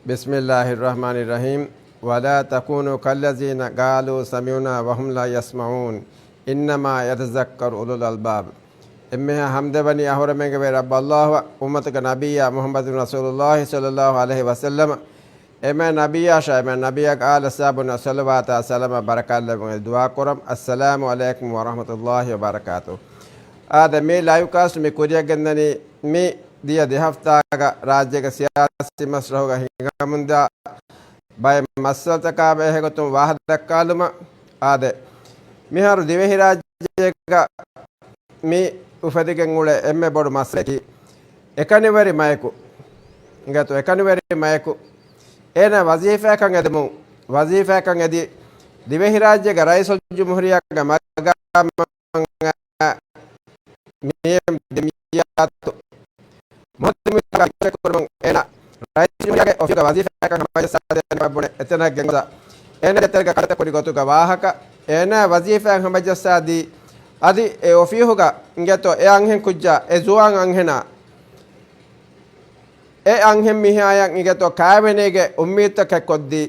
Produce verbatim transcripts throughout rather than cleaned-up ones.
بسم الله الرحمن الرحيم. ولا تكونوا كالذين قالوا سمعنا وهم لا يسمعون. إنما يتذكر أولو الألباب. އެންމެހާ ހަމްދަވަނީ އަހުރެމެންގެ ވެރި ރައްބު އައްލާހުއަށް، އުއްމަތުގެ ނަބިއްޔާ މުޙައްމަދު ރަސޫލުއްލާހި ޞައްލައްލާހު ޢަލައިހި ވަސައްލަމަ، އެމެ ނަބިއްޔާއަށާ އެމެ ނަބިއްޔާގެ އާލަށާ ބުނާ ޞަލަވާތާ ސަލާމާ ބަރަކާތްލެއްވުން ދުޢާ ކުރަން. އައްސަލާމު ޢަލައިކުމް ވަރަޙްމަތުﷲި ވަބަރަކާތުހު. އާދެ، މި ލައިވް ކާސްޓް މި ކުރިއަށް ގެންދަނީ މި ދިޔަ ދެ ހަފްތާގަ ރާއްޖޭގެ ސިޔާސީ މަސްރަހުގަ ހިނގަމުންދާ ބައެއް މައްސަލަތަކާ ބެހޭގޮތުން ވާހަކަ ދައްކާލުމަށް. އާދެ، މިހާރު ދިވެހިރާއްޖޭގަ މި އުފެދިގެން އުޅޭ އެންމެ ބޮޑު މައްސަލައަކީ، އެކަނިވެރި މަޔަކު، އިނގޭތޯ، އެކަނިވެރި މަޔަކު އޭނާ ވަޒީފާއަކަށް އެދެމުން، ވަޒީފާއަކަށް އެދި، ދިވެހިރާއްޖޭގެ ރައީސުލްޖުމްހޫރިއްޔާގެ މަގާމަށް މި ދެމިޔާތު މުހައްދަމު ކުރުމުން އޭނާ ރައީސުލްޖުމްހޫރިއްޔާގެ އޮފީހުގަ ވަޒީފާއަކަށް ހަމަޖައްސާދޭނެ ބުނެ އެތަނަށް ގެންގޮސް އޭނާގެ ތެރޭގަ ކަންތައް ކުރި ގޮތުގެ ވާހަކަ، އޭނާ ވަޒީފާއަށް ހަމަޖައްސާދީ، އަދި އެ އޮފީހުގަ އިނގޭތޯ އެ އަންހެން ކުއްޖާ، އެ ޒުވާން އަންހެނާ، އެ އަންހެން މީހާޔަށް އިނގޭތޯ ކާވެނީގެ އުއްމީދުތަކެއް ކޮށްދީ،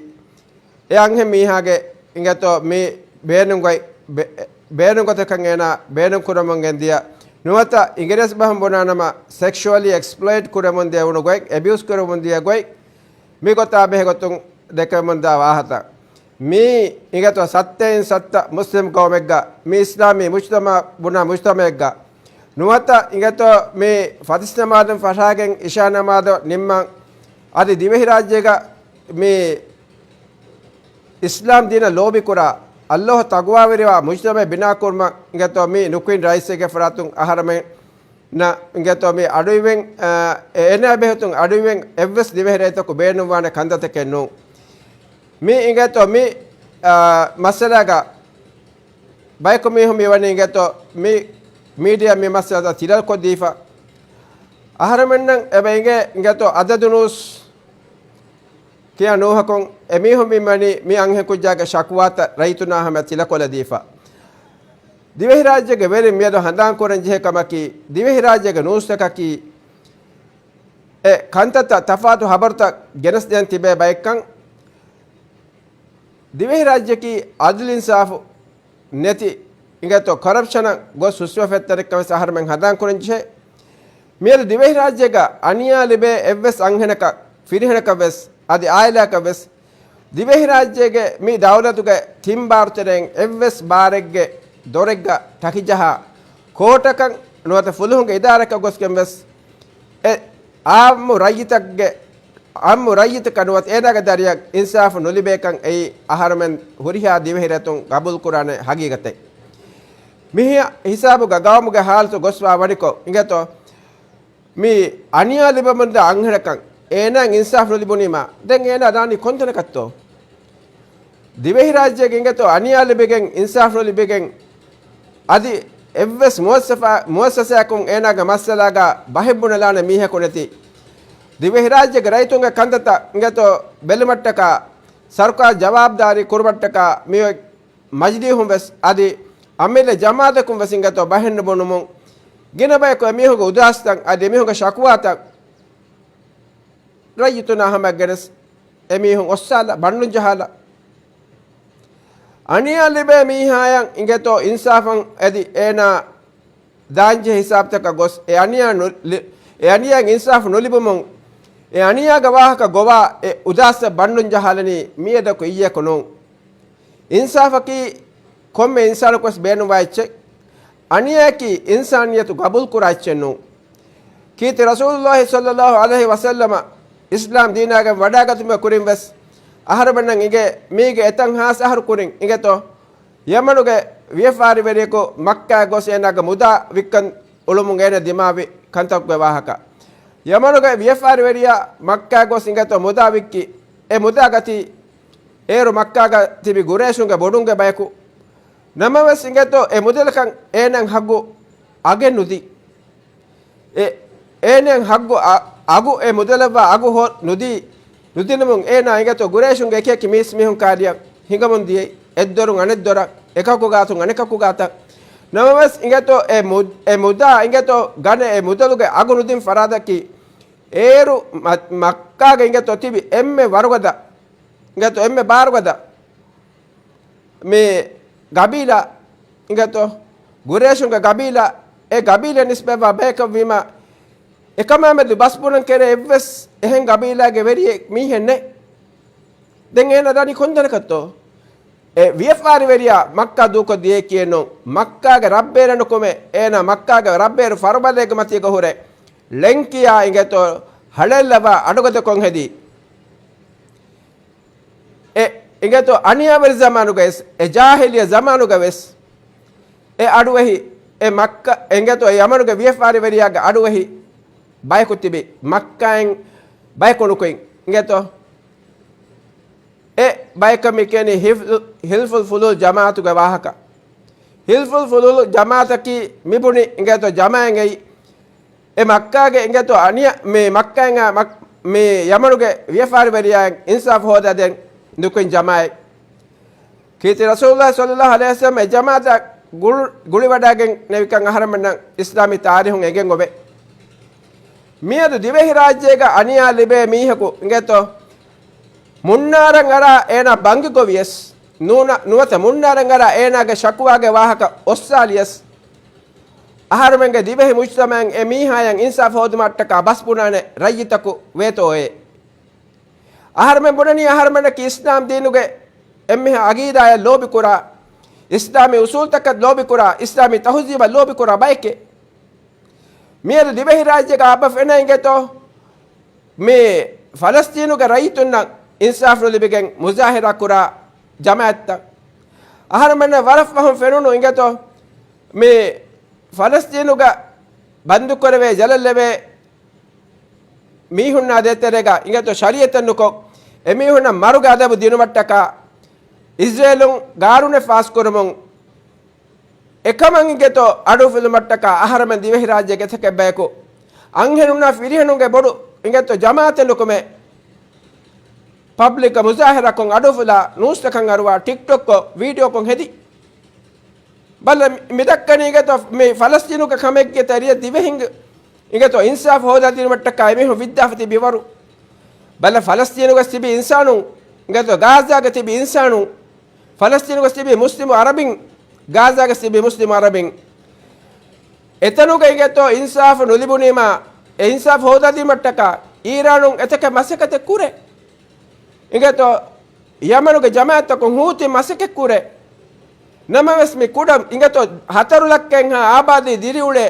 އެ އަންހެން މީހާގެ އިނގޭތޯ މި ބޭނުންގޮތް، ބޭ-، ބޭނުންގޮތަކަށް އޭނާ ބޭނުން ކުރަމުން ގެންދިޔަ ނުވަތަ އިނގިރޭސި ބަހުން ބުނާނަމަ ސެކްޝުއަލީ އެކްސްޕްލޮއިޓް ކުރަމުން ދިޔަ ވުނު ގޮތް، އެބިއުސް ކުރަމުން ދިޔަ ގޮތް، މި ގޮތާ ބެހޭގޮތުން ދެކެމުންދާ ވާހަތަ. މީ އިނގޭތޯ ސައްތައިން ސައްތަ މުސްލިމް ގައުމެއްގަ، މި އިސްލާމީ މުޖްތަމަ ބުނާ މުޖްތަމައެއްގަ ނުވަތަ އިނގޭތޯ މި ފަތިސް ނަމާދުން ފަށާގެން އިޝާ ނަމާދު ނިންމަން އަދި ދިވެހިރާއްޖޭގަ މި އިސްލާމް ދީނަށް ލޯބިކުރާ، އައްލާހު ތަގުވާވެރިވާ މުޖްތަމައެއް ބިނާކުރުމަށް އިނގޭތޯ މި ނުކުތް ރައީސެއްގެ ފަރާތުން އަހަރެމެންނަށް އިނގޭތޯ މި އަޑުއިވެން، އެ، އޭނާ ބެހޭގޮތުން އަޑުއިވެން އެއްވެސް ދިވެހިރައްޔިތަކު ބޭނުންވާނެ ކަންތައްތަކެއް ނޫން. މި އިނގޭތޯ މި، އާ، މައްސަލާގަ ބަޔަކު މީހުން މިވަނީ އިނގޭތޯ މި މީޑިއާ މި މައްސަލަތައް ތިލަކޮށްދީފަ. އަހަރެމެންނަށް އެބަ އިނގޭ އިނގޭތޯ އަދަދު ނޫސް ކިޔާ ނޫހަކުން އެމީހުން މި ވަނީ މި އަންހެން ކުއްޖާގެ ޝަކުވާތައް ރައްޔިތުންނާ ހަމަ ތިލަކޮށްލަދީފަ. ދިވެހިރާއްޖޭގެ ވެރިން މިއަދު ހަނދާން ކުރަން ޖެހޭ ކަމަކީ، ދިވެހިރާއްޖޭގެ ނޫސްތަކަކީ އެ ކަންތައްތައް ތަފާތު ހަބަރުތައް ގެނެސްދޭން ތިބޭ ބައެއްކަން. ދިވެހިރާއްޖެއަކީ އަދުލު އިންސާފު ނެތި އިނގޭތޯ ކޮރަޕްޝަނަށް ގޮސް ހުސްވެފަ އެއްތަނެއްކަން ވެސް އަހަރެމެން ހަނދާން ކުރަން ޖެހޭ. މިއަދު ދިވެހިރާއްޖޭގަ އަނިޔާ ލިބޭ އެއްވެސް އަންހެނަކަށް، ފިރިހެނަކަށް ވެސް، އަދި އާއިލާއަކަށް ވެސް، ދިވެހިރާއްޖޭގެ މި ދައުލަތުގެ ތިން ބާރުތެރެއިން އެއްވެސް ބާރެއްގެ ދޮރެއްގަ ޓަކިޖަހާ، ކޯޓަކަށް ނުވަތަ ފުލުހުންގެ އިދާރައަކަށް ގޮސްގެން ވެސް، އެ އާއްމު ރައްޔިތަކުގެ، އާއްމު ރައްޔިތަކަށް ނުވަތަ އޭނާގެ ދަރިއަށް އިންސާފު ނުލިބޭކަން އެއީ އަހަރުމެން ހުރިހާ ދިވެހިރައްޔިތުން ގަބޫލުކުރާނެ ހަގީގަތެއް. މިހި ހިސާބުގަ ގައުމުގެ ހާލަތު ގޮސްފަ ވަނިކޮށް އިނގޭތޯ، މި އަނިޔާ ލިބެމުންދާ އަންހެނަކަށް އޭނާއަށް އިންސާފު ނުލިބުނީމާ، ދެން އޭނާ ދާނީ ކޮންތަނަކަށްތޯ؟ ދިވެހިރާއްޖޭގެ އިނގޭތޯ އަނިޔާ ލިބިގެން، އިންސާފު ނުލިބިގެން، އަދި އެއްވެސް މުއައްސަފާ-، މުއައްސަސާއަކުން އޭނާގެ މައްސަލާގަ ބަހެއް ބުނެލާނެ މީހަކު ނެތި، ދިވެހިރާއްޖޭގެ ރައްޔިތުންގެ ކަންތައްތައް އިނގޭތޯ ބެލުމަށްޓަކާ، ސަރުކާރު ޖަވާބުދާރީ ކުރުމަށްޓަކާ މިއޮތް މަޖިލީހުން ވެސް އަދި އަމިއްލަ ޖަމާއަތަކުން ވެސް އިނގޭތޯ ބަހެއް ނުބުނުމުން، ގިނަ ބަޔަކު އެމީހުންގެ އުދާސްތައް އަދި އެމީހުންގެ ޝަކުވާތައް ރައްޔިތުންނާ ހަމަ ގެނެސް އެމީހުން އޮއްސާލާ ބަނޑުން ޖަހާލާ. އަނިޔާ ލިބޭ މީހާޔަށް އިނގޭތޯ އިންސާފަށް އެދި އޭނާ ދާންޖެހޭ ހިސާބުތަކަށް ގޮސް، އެ އަނިޔާ ނު-، ލި-، އެ އަނިޔާއިން އިންސާފު ނުލިބުމުން، އެ އަނިޔާގެ ވާހަކަ ގޮވާ އެ އުދާސްތައް ބަނޑުން ޖަހާލަނީ މިއަދަކު އިއްޔެކު ނޫން. އިންސާފަކީ ކޮންމެ އިންސާނަކުވެސް ބޭނުންވާ އެއްޗެއް. އަނިޔާއަކީ އިންސާނިއްޔަތު ގަބޫލުކުރާ އެއްޗެއް ނޫން. ކީރިތި ރަސޫލުއްލާހި ޞައްލައްލާހު ޢަލައިހި ވަސައްލަމަ އިސްލާމް ދީނާގެ ވަޑައިގަތުމުގެ ކުރިން ވެސް އަހަރުމެންނަށް އިނގޭ، މީގެ އެތައް ހާސް އަހަރު ކުރިން އިނގޭތޯ، ޔަމަނުގެ ވިޔަފާރިވެރިޔަކު މައްކާ ގޮސް އޭނާގެ މުދާ ވިއްކަން އުޅުމުން އޭނާ ދިމާވި ކަންތައްގެ ވާހަކަ. ޔަމަނުގެ ވިޔަފާރިވެރިޔާ މައްކާ ގޮސް އިނގޭތޯ މުދާ ވިއްކި، އެ މުދާ ގަތީ އޭރު މައްކާގަ ތިބި ގުރޭޝުންގެ ބޮޑުންގެ ބަޔަކު. ނަމަވެސް އިނގޭތޯ އެ މުދަލަކަށް އޭނައަށް ހައްގު އަގެއް ނުދީ. އެ، އޭނައަށް ހައްގު އަ-، އަގު އެ މުދަލަށްވާ އަގު ހޯ-، ނުދީ، ނުދިނުމުން އޭނާ އިނގޭތޯ ގުރޭޝުންގެ އެކިއެކި މީސްމީހުން ކާރިއަށް ހިނގަމުން ދިޔައީ، އެއްދޮރުން އަނެއްދޮރަށް، އެކަކު ގާތުން އަނެކަކު ގާތަށް. ނަމަވެސް އިނގޭތޯ އެ މު-، އެ މުދާ އިނގޭތޯ ގަނެ އެ މުދަލުގެ އަގު ނުދިން ފަރާތަކީ އޭރު މަ-، މައްކާގެ އިނގޭތޯ ތިބި އެންމެ ވަރުގަދަ، އިނގޭތޯ އެންމެ ބާރުގަދަ މި ގަބީލާ، އިނގޭތޯ ގުރޭޝުންގެ ގަބީލާ، އެ ގަބީލަ ނިސްބަތްވާ ބަޔަކަށްވީމާ، އެކަމާމެދު ބަސްބުނަން ކެރޭ އެއްވެސް އެހެން ގަބީލާގެ ވެރިއެއް މީހެއް ނެތް. ދެން އޭނަ ދަނީ ކޮންތަނަކަށްތޯ؟ އެ ވިޔަފާރިވެރިޔާ މައްކާ ދޫކޮށް ދިޔައީކީއެއްނޫން. މައްކާގެ ރައްބޭރަ ނުކުމެ، އޭނާ މައްކާގެ ރައްބޭރު ފަރުބަދައިގެ މަތީގަ ހުރެ ޅެންކިޔާ އިނގޭތޯ ހަޅޭއްލަވާ އަޑުގަދަކޮށް ހެދީ. އެ އިނގޭތޯ އަނިޔާވެރި ޒަމާނުގަވެސް، އެ ޖާހިލިއްޔަ ޒަމާނުގަވެސް، އެ އަޑުއެހި، އެ މައްކާ، އިނގޭތޯ އެ ޔަމަނުގެ ވިޔަފާރިވެރިޔާގެ އަޑުއެހި ބަޔަކު ތިބި، މައްކާއިން ބަޔަކު ނުކުތް، އިނގޭތޯ އެ ބަޔަކަށް މި ކިޔަނީ ހިލްފުލް، ހިލްފުލް ފުޟޫލް ޖަމާޢަތުގެ ވާހަކަ. ހިލްފުލް ފުޟޫލް ޖަމާޢަތަކީ މިބުނި އިނގޭތޯ ޖަމާޢަތް އެއީ އެ މައްކާގެ އިނގޭތޯ އަނިޔާ، މި މައްކާއިން މަ-، މި ޔަމަނުގެ ވިޔަފާރިވެރިޔާއިން އިންސާފު ހޯދާދޭން ނުކުތް ޖަމާޢަތް. ކީރިތި ރަސޫލުﷲ ޞައްލަﷲ ޢަލައިހި ވަސައްލަމަ އެ ޖަމާޢަތަށް ގުޅު-، ގުޅިވަޑައިގެންނެވިކަން އަހަރެމެންނަށް އިސްލާމީ ތާރީހުން އެނގެން އޮވޭ. މިއަދު ދިވެހިރާއްޖޭގަ އަނިޔާ ލިބޭ މީހަކު އިނގޭތޯ މުންނާރަށް އަރާ އޭނާ ބަންގި ގޮވިޔަސް، ނޫނަ-، ނުވަތަ މުންނާރަށް އަރާ އޭނާގެ ޝަކުވާގެ ވާހަކަ އޮއްސާލިޔަސް، އަހަރުމެންގެ ދިވެހި މުޖްތަމަޢަށް އެ މީހާޔަށް އިންސާފު ހޯދުމަށްޓަކާ ބަސްބުނާނެ ރައްޔިތަކު ވޭތޯއޭ. އަހަރުމެން ބުނަނީ އަހަރުމެންނަކީ އިސްލާމް ދީނުގެ އެންމެހާ އަގީދާޔަށް ލޯބިކުރާ، އިސްލާމީ އުސޫލްތަކަށް ލޯބިކުރާ، އިސްލާމީ ތަހުޒީބަށް ލޯބިކުރާ ބައެކޭ. މިއަދު ދިވެހިރާއްޖޭގަ އެބަ ފެނޭ އިނގޭތޯ މި ފަލަސްތީނުގެ ރައްޔިތުންނަށް އިންސާފު ނުލިބިގެން މުޒާހިރާ ކުރާ ޖަމާޢަތްތައް. އަހަރުމެންނަށް ވަރަށް ފަހުން ފެނުނު އިނގޭތޯ މި ފަލަސްތީނުގަ ބަންދުކުރެވޭ، ޖަލަށްލެވޭ މީހުންނާ ދޭތެރޭގަ އިނގޭތޯ ޝަރީޢަތެއް ނުކޮށް، އެމީހުންނަށް މަރުގެ އަދަބު ދިނުމަށްޓަކާ އިސްރޭލުން ގާނޫނެއް ފާސްކުރުމުން، އެކަމަށް އިނގޭތޯ އަޑު އުފުލުމަށްޓަކާ އަހަރަމެން ދިވެހިރާއްޖޭގެ އެތަކެއް ބަޔަކު އަންހެނުންނާ ފިރިހެނުންގެ ބޮޑު އިނގޭތޯ ޖަމާޢަތެއް ނުކުމެ، ޕަބްލިކްގަ މުޒާހިރާކޮށް އަޑު އުފުލާ ނޫސްތަކަށް އަރުވާ ޓިކްޓޮކްކޮށް ވީޑިއޯކޮށް ހެދި. ބަލަ، މި ދައްކަނީ އިނގޭތޯ މި ފަލަސްތީނުގެ ކަމެއްގެ ތެރެއަށް ދިވެހިންގެ އިނގޭތޯ އިންސާފު ހޯދާދިނުމަށްޓަކާ އެމީހުން ވިއްދާފަ ތިބި ވަރު. ބަލަ، ފަލަސްތީނުގަ ތިބި އިންސާނުން، އިނގޭތޯ ގާޒާގަ ތިބި އިންސާނުން، ފަލަސްތީނުގަ ތިބި މުސްލިމު އަރަބިން، ގާޒާގަ ތިބި މުސްލިމު އަރަބިން، އެތަނުގަ އިނގޭތޯ އިންސާފު ނުލިބުނީމާ، އެ އިންސާފު ހޯދާދިނުމަށްޓަކާ އީރާނުން އެތަކެއް މަސައްކަތެއް ކުރޭ. އިނގޭތޯ ޔަމަނުގެ ޖަމާޢަތްތަކުން ހޫތީން މަސައްކަތް ކުރޭ. ނަމަވެސް މި ކުޑަ އިނގޭތޯ ހަތަރު ލައްކައެއްހާ އާބާދީ ދިރިއުޅޭ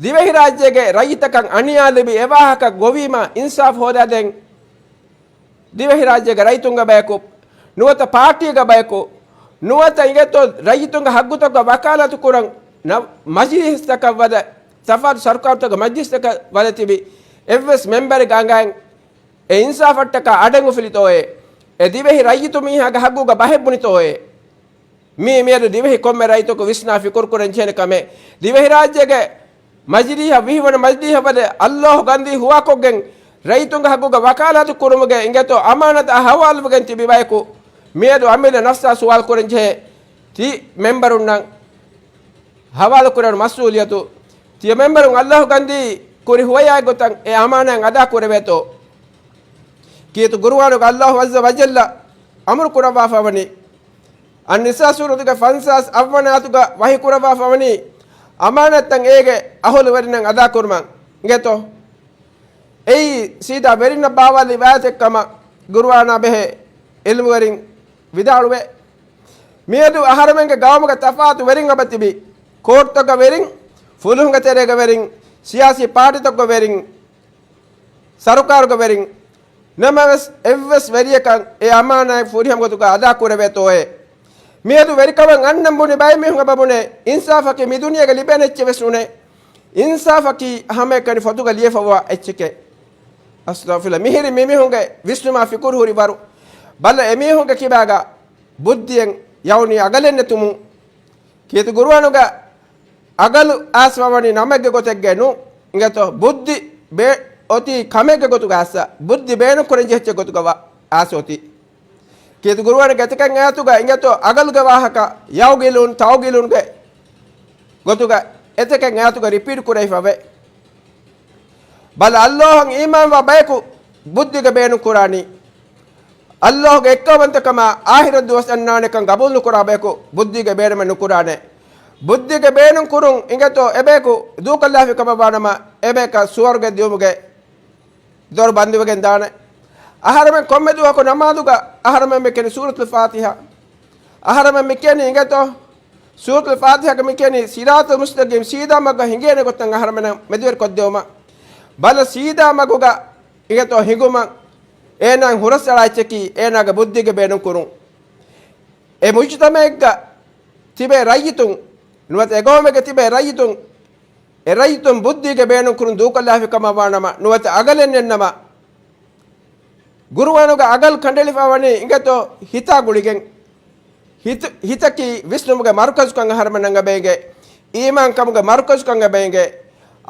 ދިވެހިރާއްޖޭގެ ރައްޔިތަކަށް އަނިޔާ ލިބި އެވާހަކަ ގޮވީމާ އިންސާފު ހޯދާދޭން ދިވެހިރާއްޖޭގެ ރައްޔިތުންގެ ބަޔަކު، ނުވަތަ ޕާޓީގެ ބަޔަކު، ނުވަތަ އިނގޭތޯ ރައްޔިތުންގެ ހައްގުތަކުގަ ވަކާލާތު ކުރަން ނަ-، މަޖިލީހުތަކަށް ވަދެ، ތަފާތު ސަރުކާރުތަކުގެ މަޖިލީހުތަކަށް ވަދެ ތިބި އެއްވެސް މެމްބަރެއްގެ އަނގައިން އެ އިންސާފަށްޓަކާ އަޑެއް އުފުލިތޯއޭ؟ އެ ދިވެހި ރައްޔިތު މީހާގެ ހައްގުގަ ބަހެއް ބުނިތޯއޭ؟ މީ މިއަދު ދިވެހި ކޮންމެ ރައްޔިތަކު ވިސްނާ ފިކުރު ކުރަން ޖެހޭނެ ކަމެއް. ދިވެހިރާއްޖޭގެ މަޖިލީހަށް ވިހިވަނަ މަޖިލީހަށް ވަދެ އައްލާހު ގަންދީ ހުވާކޮށްގެން ރައްޔިތުންގެ ހައްގުގަ ވަކާލާތު ކުރުމުގެ އިނގޭތޯ އަމާނަތާ ހަވާލުވެގެން ތިބި ބަޔަކު މިއަދު އަމިއްލަ ނަފްސާ ސުވާލު ކުރަން ޖެހޭ ތި މެމްބަރުންނަށް ހަވާލު ކުރެވުނު މަސްއޫލިއްޔަތު. ތިޔަ މެމްބަރުން އައްލާހު ގަންދީ ކުރި ހުވަޔާއެއްގޮތަށް އެ އަމާނާތް އަދާ ކުރެވޭތޯ؟ ކީރިތި ގުރުއާނުގަ އައްލާހު ޢައްޒަ ވަޖައްލަ އަމުރު ކުރައްވާފަވަނީ، އައްނިސާ ސޫރަތުގެ ފަންސާސް އަށްވަނަ އާޔަތުގަ ވަޙީ ކުރައްވާފަވަނީ، އަމާނާތްތައް އޭގެ އަހުލުވެރިންނަށް އަދާކުރުމަށް އިނގޭތޯ؟ އެއީ ސީދާ ވެރިންނަށް ބާވާލި އާޔަތެއް ކަމަށް ގުރުއާނާ ބެހޭ ޢިލްމުވެރިން ވިދާޅުވޭ. މިއަދު އަހަރަމެންގެ ގައުމުގަ ތަފާތު ވެރިން އެބަތިބި، ކޯޓްތަކުގެ ވެރިން، ފުލުހުންގެ ތެރޭގެ ވެރިން، ސިޔާސީ ޕާޓީތަކުގެ ވެރިން، ސަރުކާރުގެ ވެރިން، ނަމަވެސް އެއްވެސް ވެރިޔަކަށް އެ އަމާނާތް ފުރިހަމަ ގޮތުގަ އަދާ ކުރެވޭތޯއޭ؟ މިއަދު ވެރިކަމަށް އަންނަން ބުނި ބައެއް މީހުން އެބަ ބުނޭ، އިންސާފަކީ މި ދުނިޔޭގަ ލިބޭނެ އެއްޗެއް ވެސް ނޫނޭ. އިންސާފަކީ ހަމައެކަނި ފޮތުގަ ލިޔެފައިވާ އެއްޗެކޭ. އަސްތަޣްފިރުﷲ. މިހިރީ މިމީހުންގެ ވިސްނުމާ ފިކުރު ހުރި ވަރު. ބަލަ އެމީހުންގެ ކިބާގަ ބުއްދިއެއް ޔަޢުނީ އަގަލެއް ނެތުމުން. ކީރިތި ގުރުއާނުގަ އަގަލު އާސްވަވަނީ ނަމެއްގެ ގޮތެއްގައެއް ނޫން. އިނގޭތޯ ބުއްދި ބޭ-، އޮތީ ކަމެއްގެ ގޮތުގަ އާސް، ބުއްދި ބޭނުން ކުރަން ޖެހިއްޗެއް ގޮތުގަ ވަ-، އާސް އޮތީ. ކީރިތި ގުރުއާނުގެ އެތަކެއް އާޔަތުގަ އިނގޭތޯ އަގަލުގެ ވާހަކަ ޔަޢުގިލޫން، ތަޢުގިލޫންގެ ގޮތުގަ އެތަކެއް އާޔަތުގަ ރިޕީޓް ކުރެވިފަވޭ. ބަލަ، ﷲ އަށް އީމާންވާ ބަޔަކު ބުއްދީގެ ބޭނުން ކުރާނީ. ﷲ ގެ އެއްކައުވަންތަކަމާ އާޚިރަތް ދުވަސް އަންނާނެކަން ގަބޫލު ނުކުރާ ބަޔަކު ބުއްދީގެ ބޭނުމެއް ނުކުރާނެ. ބުއްދީގެ ބޭނުން ކުރުން އިނގޭތޯ އެބަޔަކު ދޫކޮށްލާފި ކަމަށްވާނަމަ، އެބަޔަކަށް ސުވަރުގެ ދިއުމުގެ ދޮރު ބަންދުވެގެން ދާނެ. އަހަރެމެން ކޮންމެ ދުވަހަކު ނަމާދުގަ އަހަރެމެން މި ކިޔަނީ ސޫރަތުލް ފާތިޙާ. އަހަރެމެން މި ކިޔަނީ އިނގޭތޯ، ސޫރަތުލް ފާތިޙާގަ މި ކިޔަނީ ޞިރާޠުލް މުސްތަޤީމް، ސީދާ މަގަށް ހިނގޭނެ ގޮތަށް އަހަރެމެންނަށް މެދުވެރި ކޮށްދެވުމަށް. ބަލަ، ސީދާ މަގުގަ އިނގޭތޯ ހިނގުމަށް އޭނާ ހުރަސްއަޅާ އެއްޗަކީ އޭނާގެ ބުއްދީގެ ބޭނުން ކުރުން. އެ މުޖުތަމަޢެއްގަ ތިބޭ ރައްޔިތުން، ނުވަތަ އެ ގައުމެއްގަ ތިބޭ ރައްޔިތުން، އެ ރައްޔިތުން ބުއްދީގެ ބޭނުން ކުރުން ދޫކޮށްލާފި ކަމަށް ވާނަމަ، ނުވަތަ އަގަލެއް ނެތްނަމަ، ގުރުއާނުގަ އަގަލް ކަނޑައެޅިފަ ވަނީ އިނގޭތޯ ހިތާ ގުޅިގެން. ހިތު-، ހިތަކީ ވިސްނުމުގެ މަރުކަޒުކަން އަހަރެމެންނަށް އެބައިނގޭ، އީމާންކަމުގެ މަރުކަޒުކަން އެބައިނގޭ.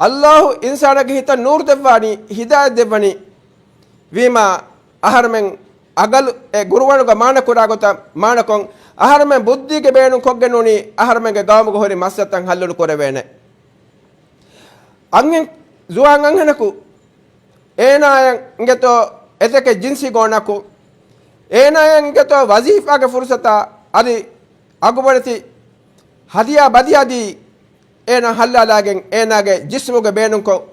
ﷲ އިންސާނާގެ ހިތަށް ނޫރު ދެއްވާނީ، ހިދާޔަތް ދެއްވަނީ. ވީމާ، އަހަރެމެން އަގަލު އެ ގުރުއާނުގަ މާނަ ކުރާ ގޮތަށް މާނަކޮށް، އަހަރެމެން ބުއްދީގެ ބޭނުން ކޮށްގެން ނޫނީ އަހަރެމެންގެ ގައުމުގަ ހުރި މައްސަލަތައް ހައްލު ނުކުރެވޭނެ. އަންހެން، ޒުވާން އަންހެނަކު، އޭނާއަށް އިނގޭތޯ އެތަކެއް ޖިންސީ ގޯނަކު، އޭނާއަށް އިނގޭތޯ ވަޒީފާގެ ފުރުސަތާ އަދި އަގުބޮޑެތި ހަދިޔާ ބަދިޔާ ދީ، އޭނާ ހައްލާލާގެން އޭނާގެ ޖިސްމުގެ ބޭނުންކޮށް،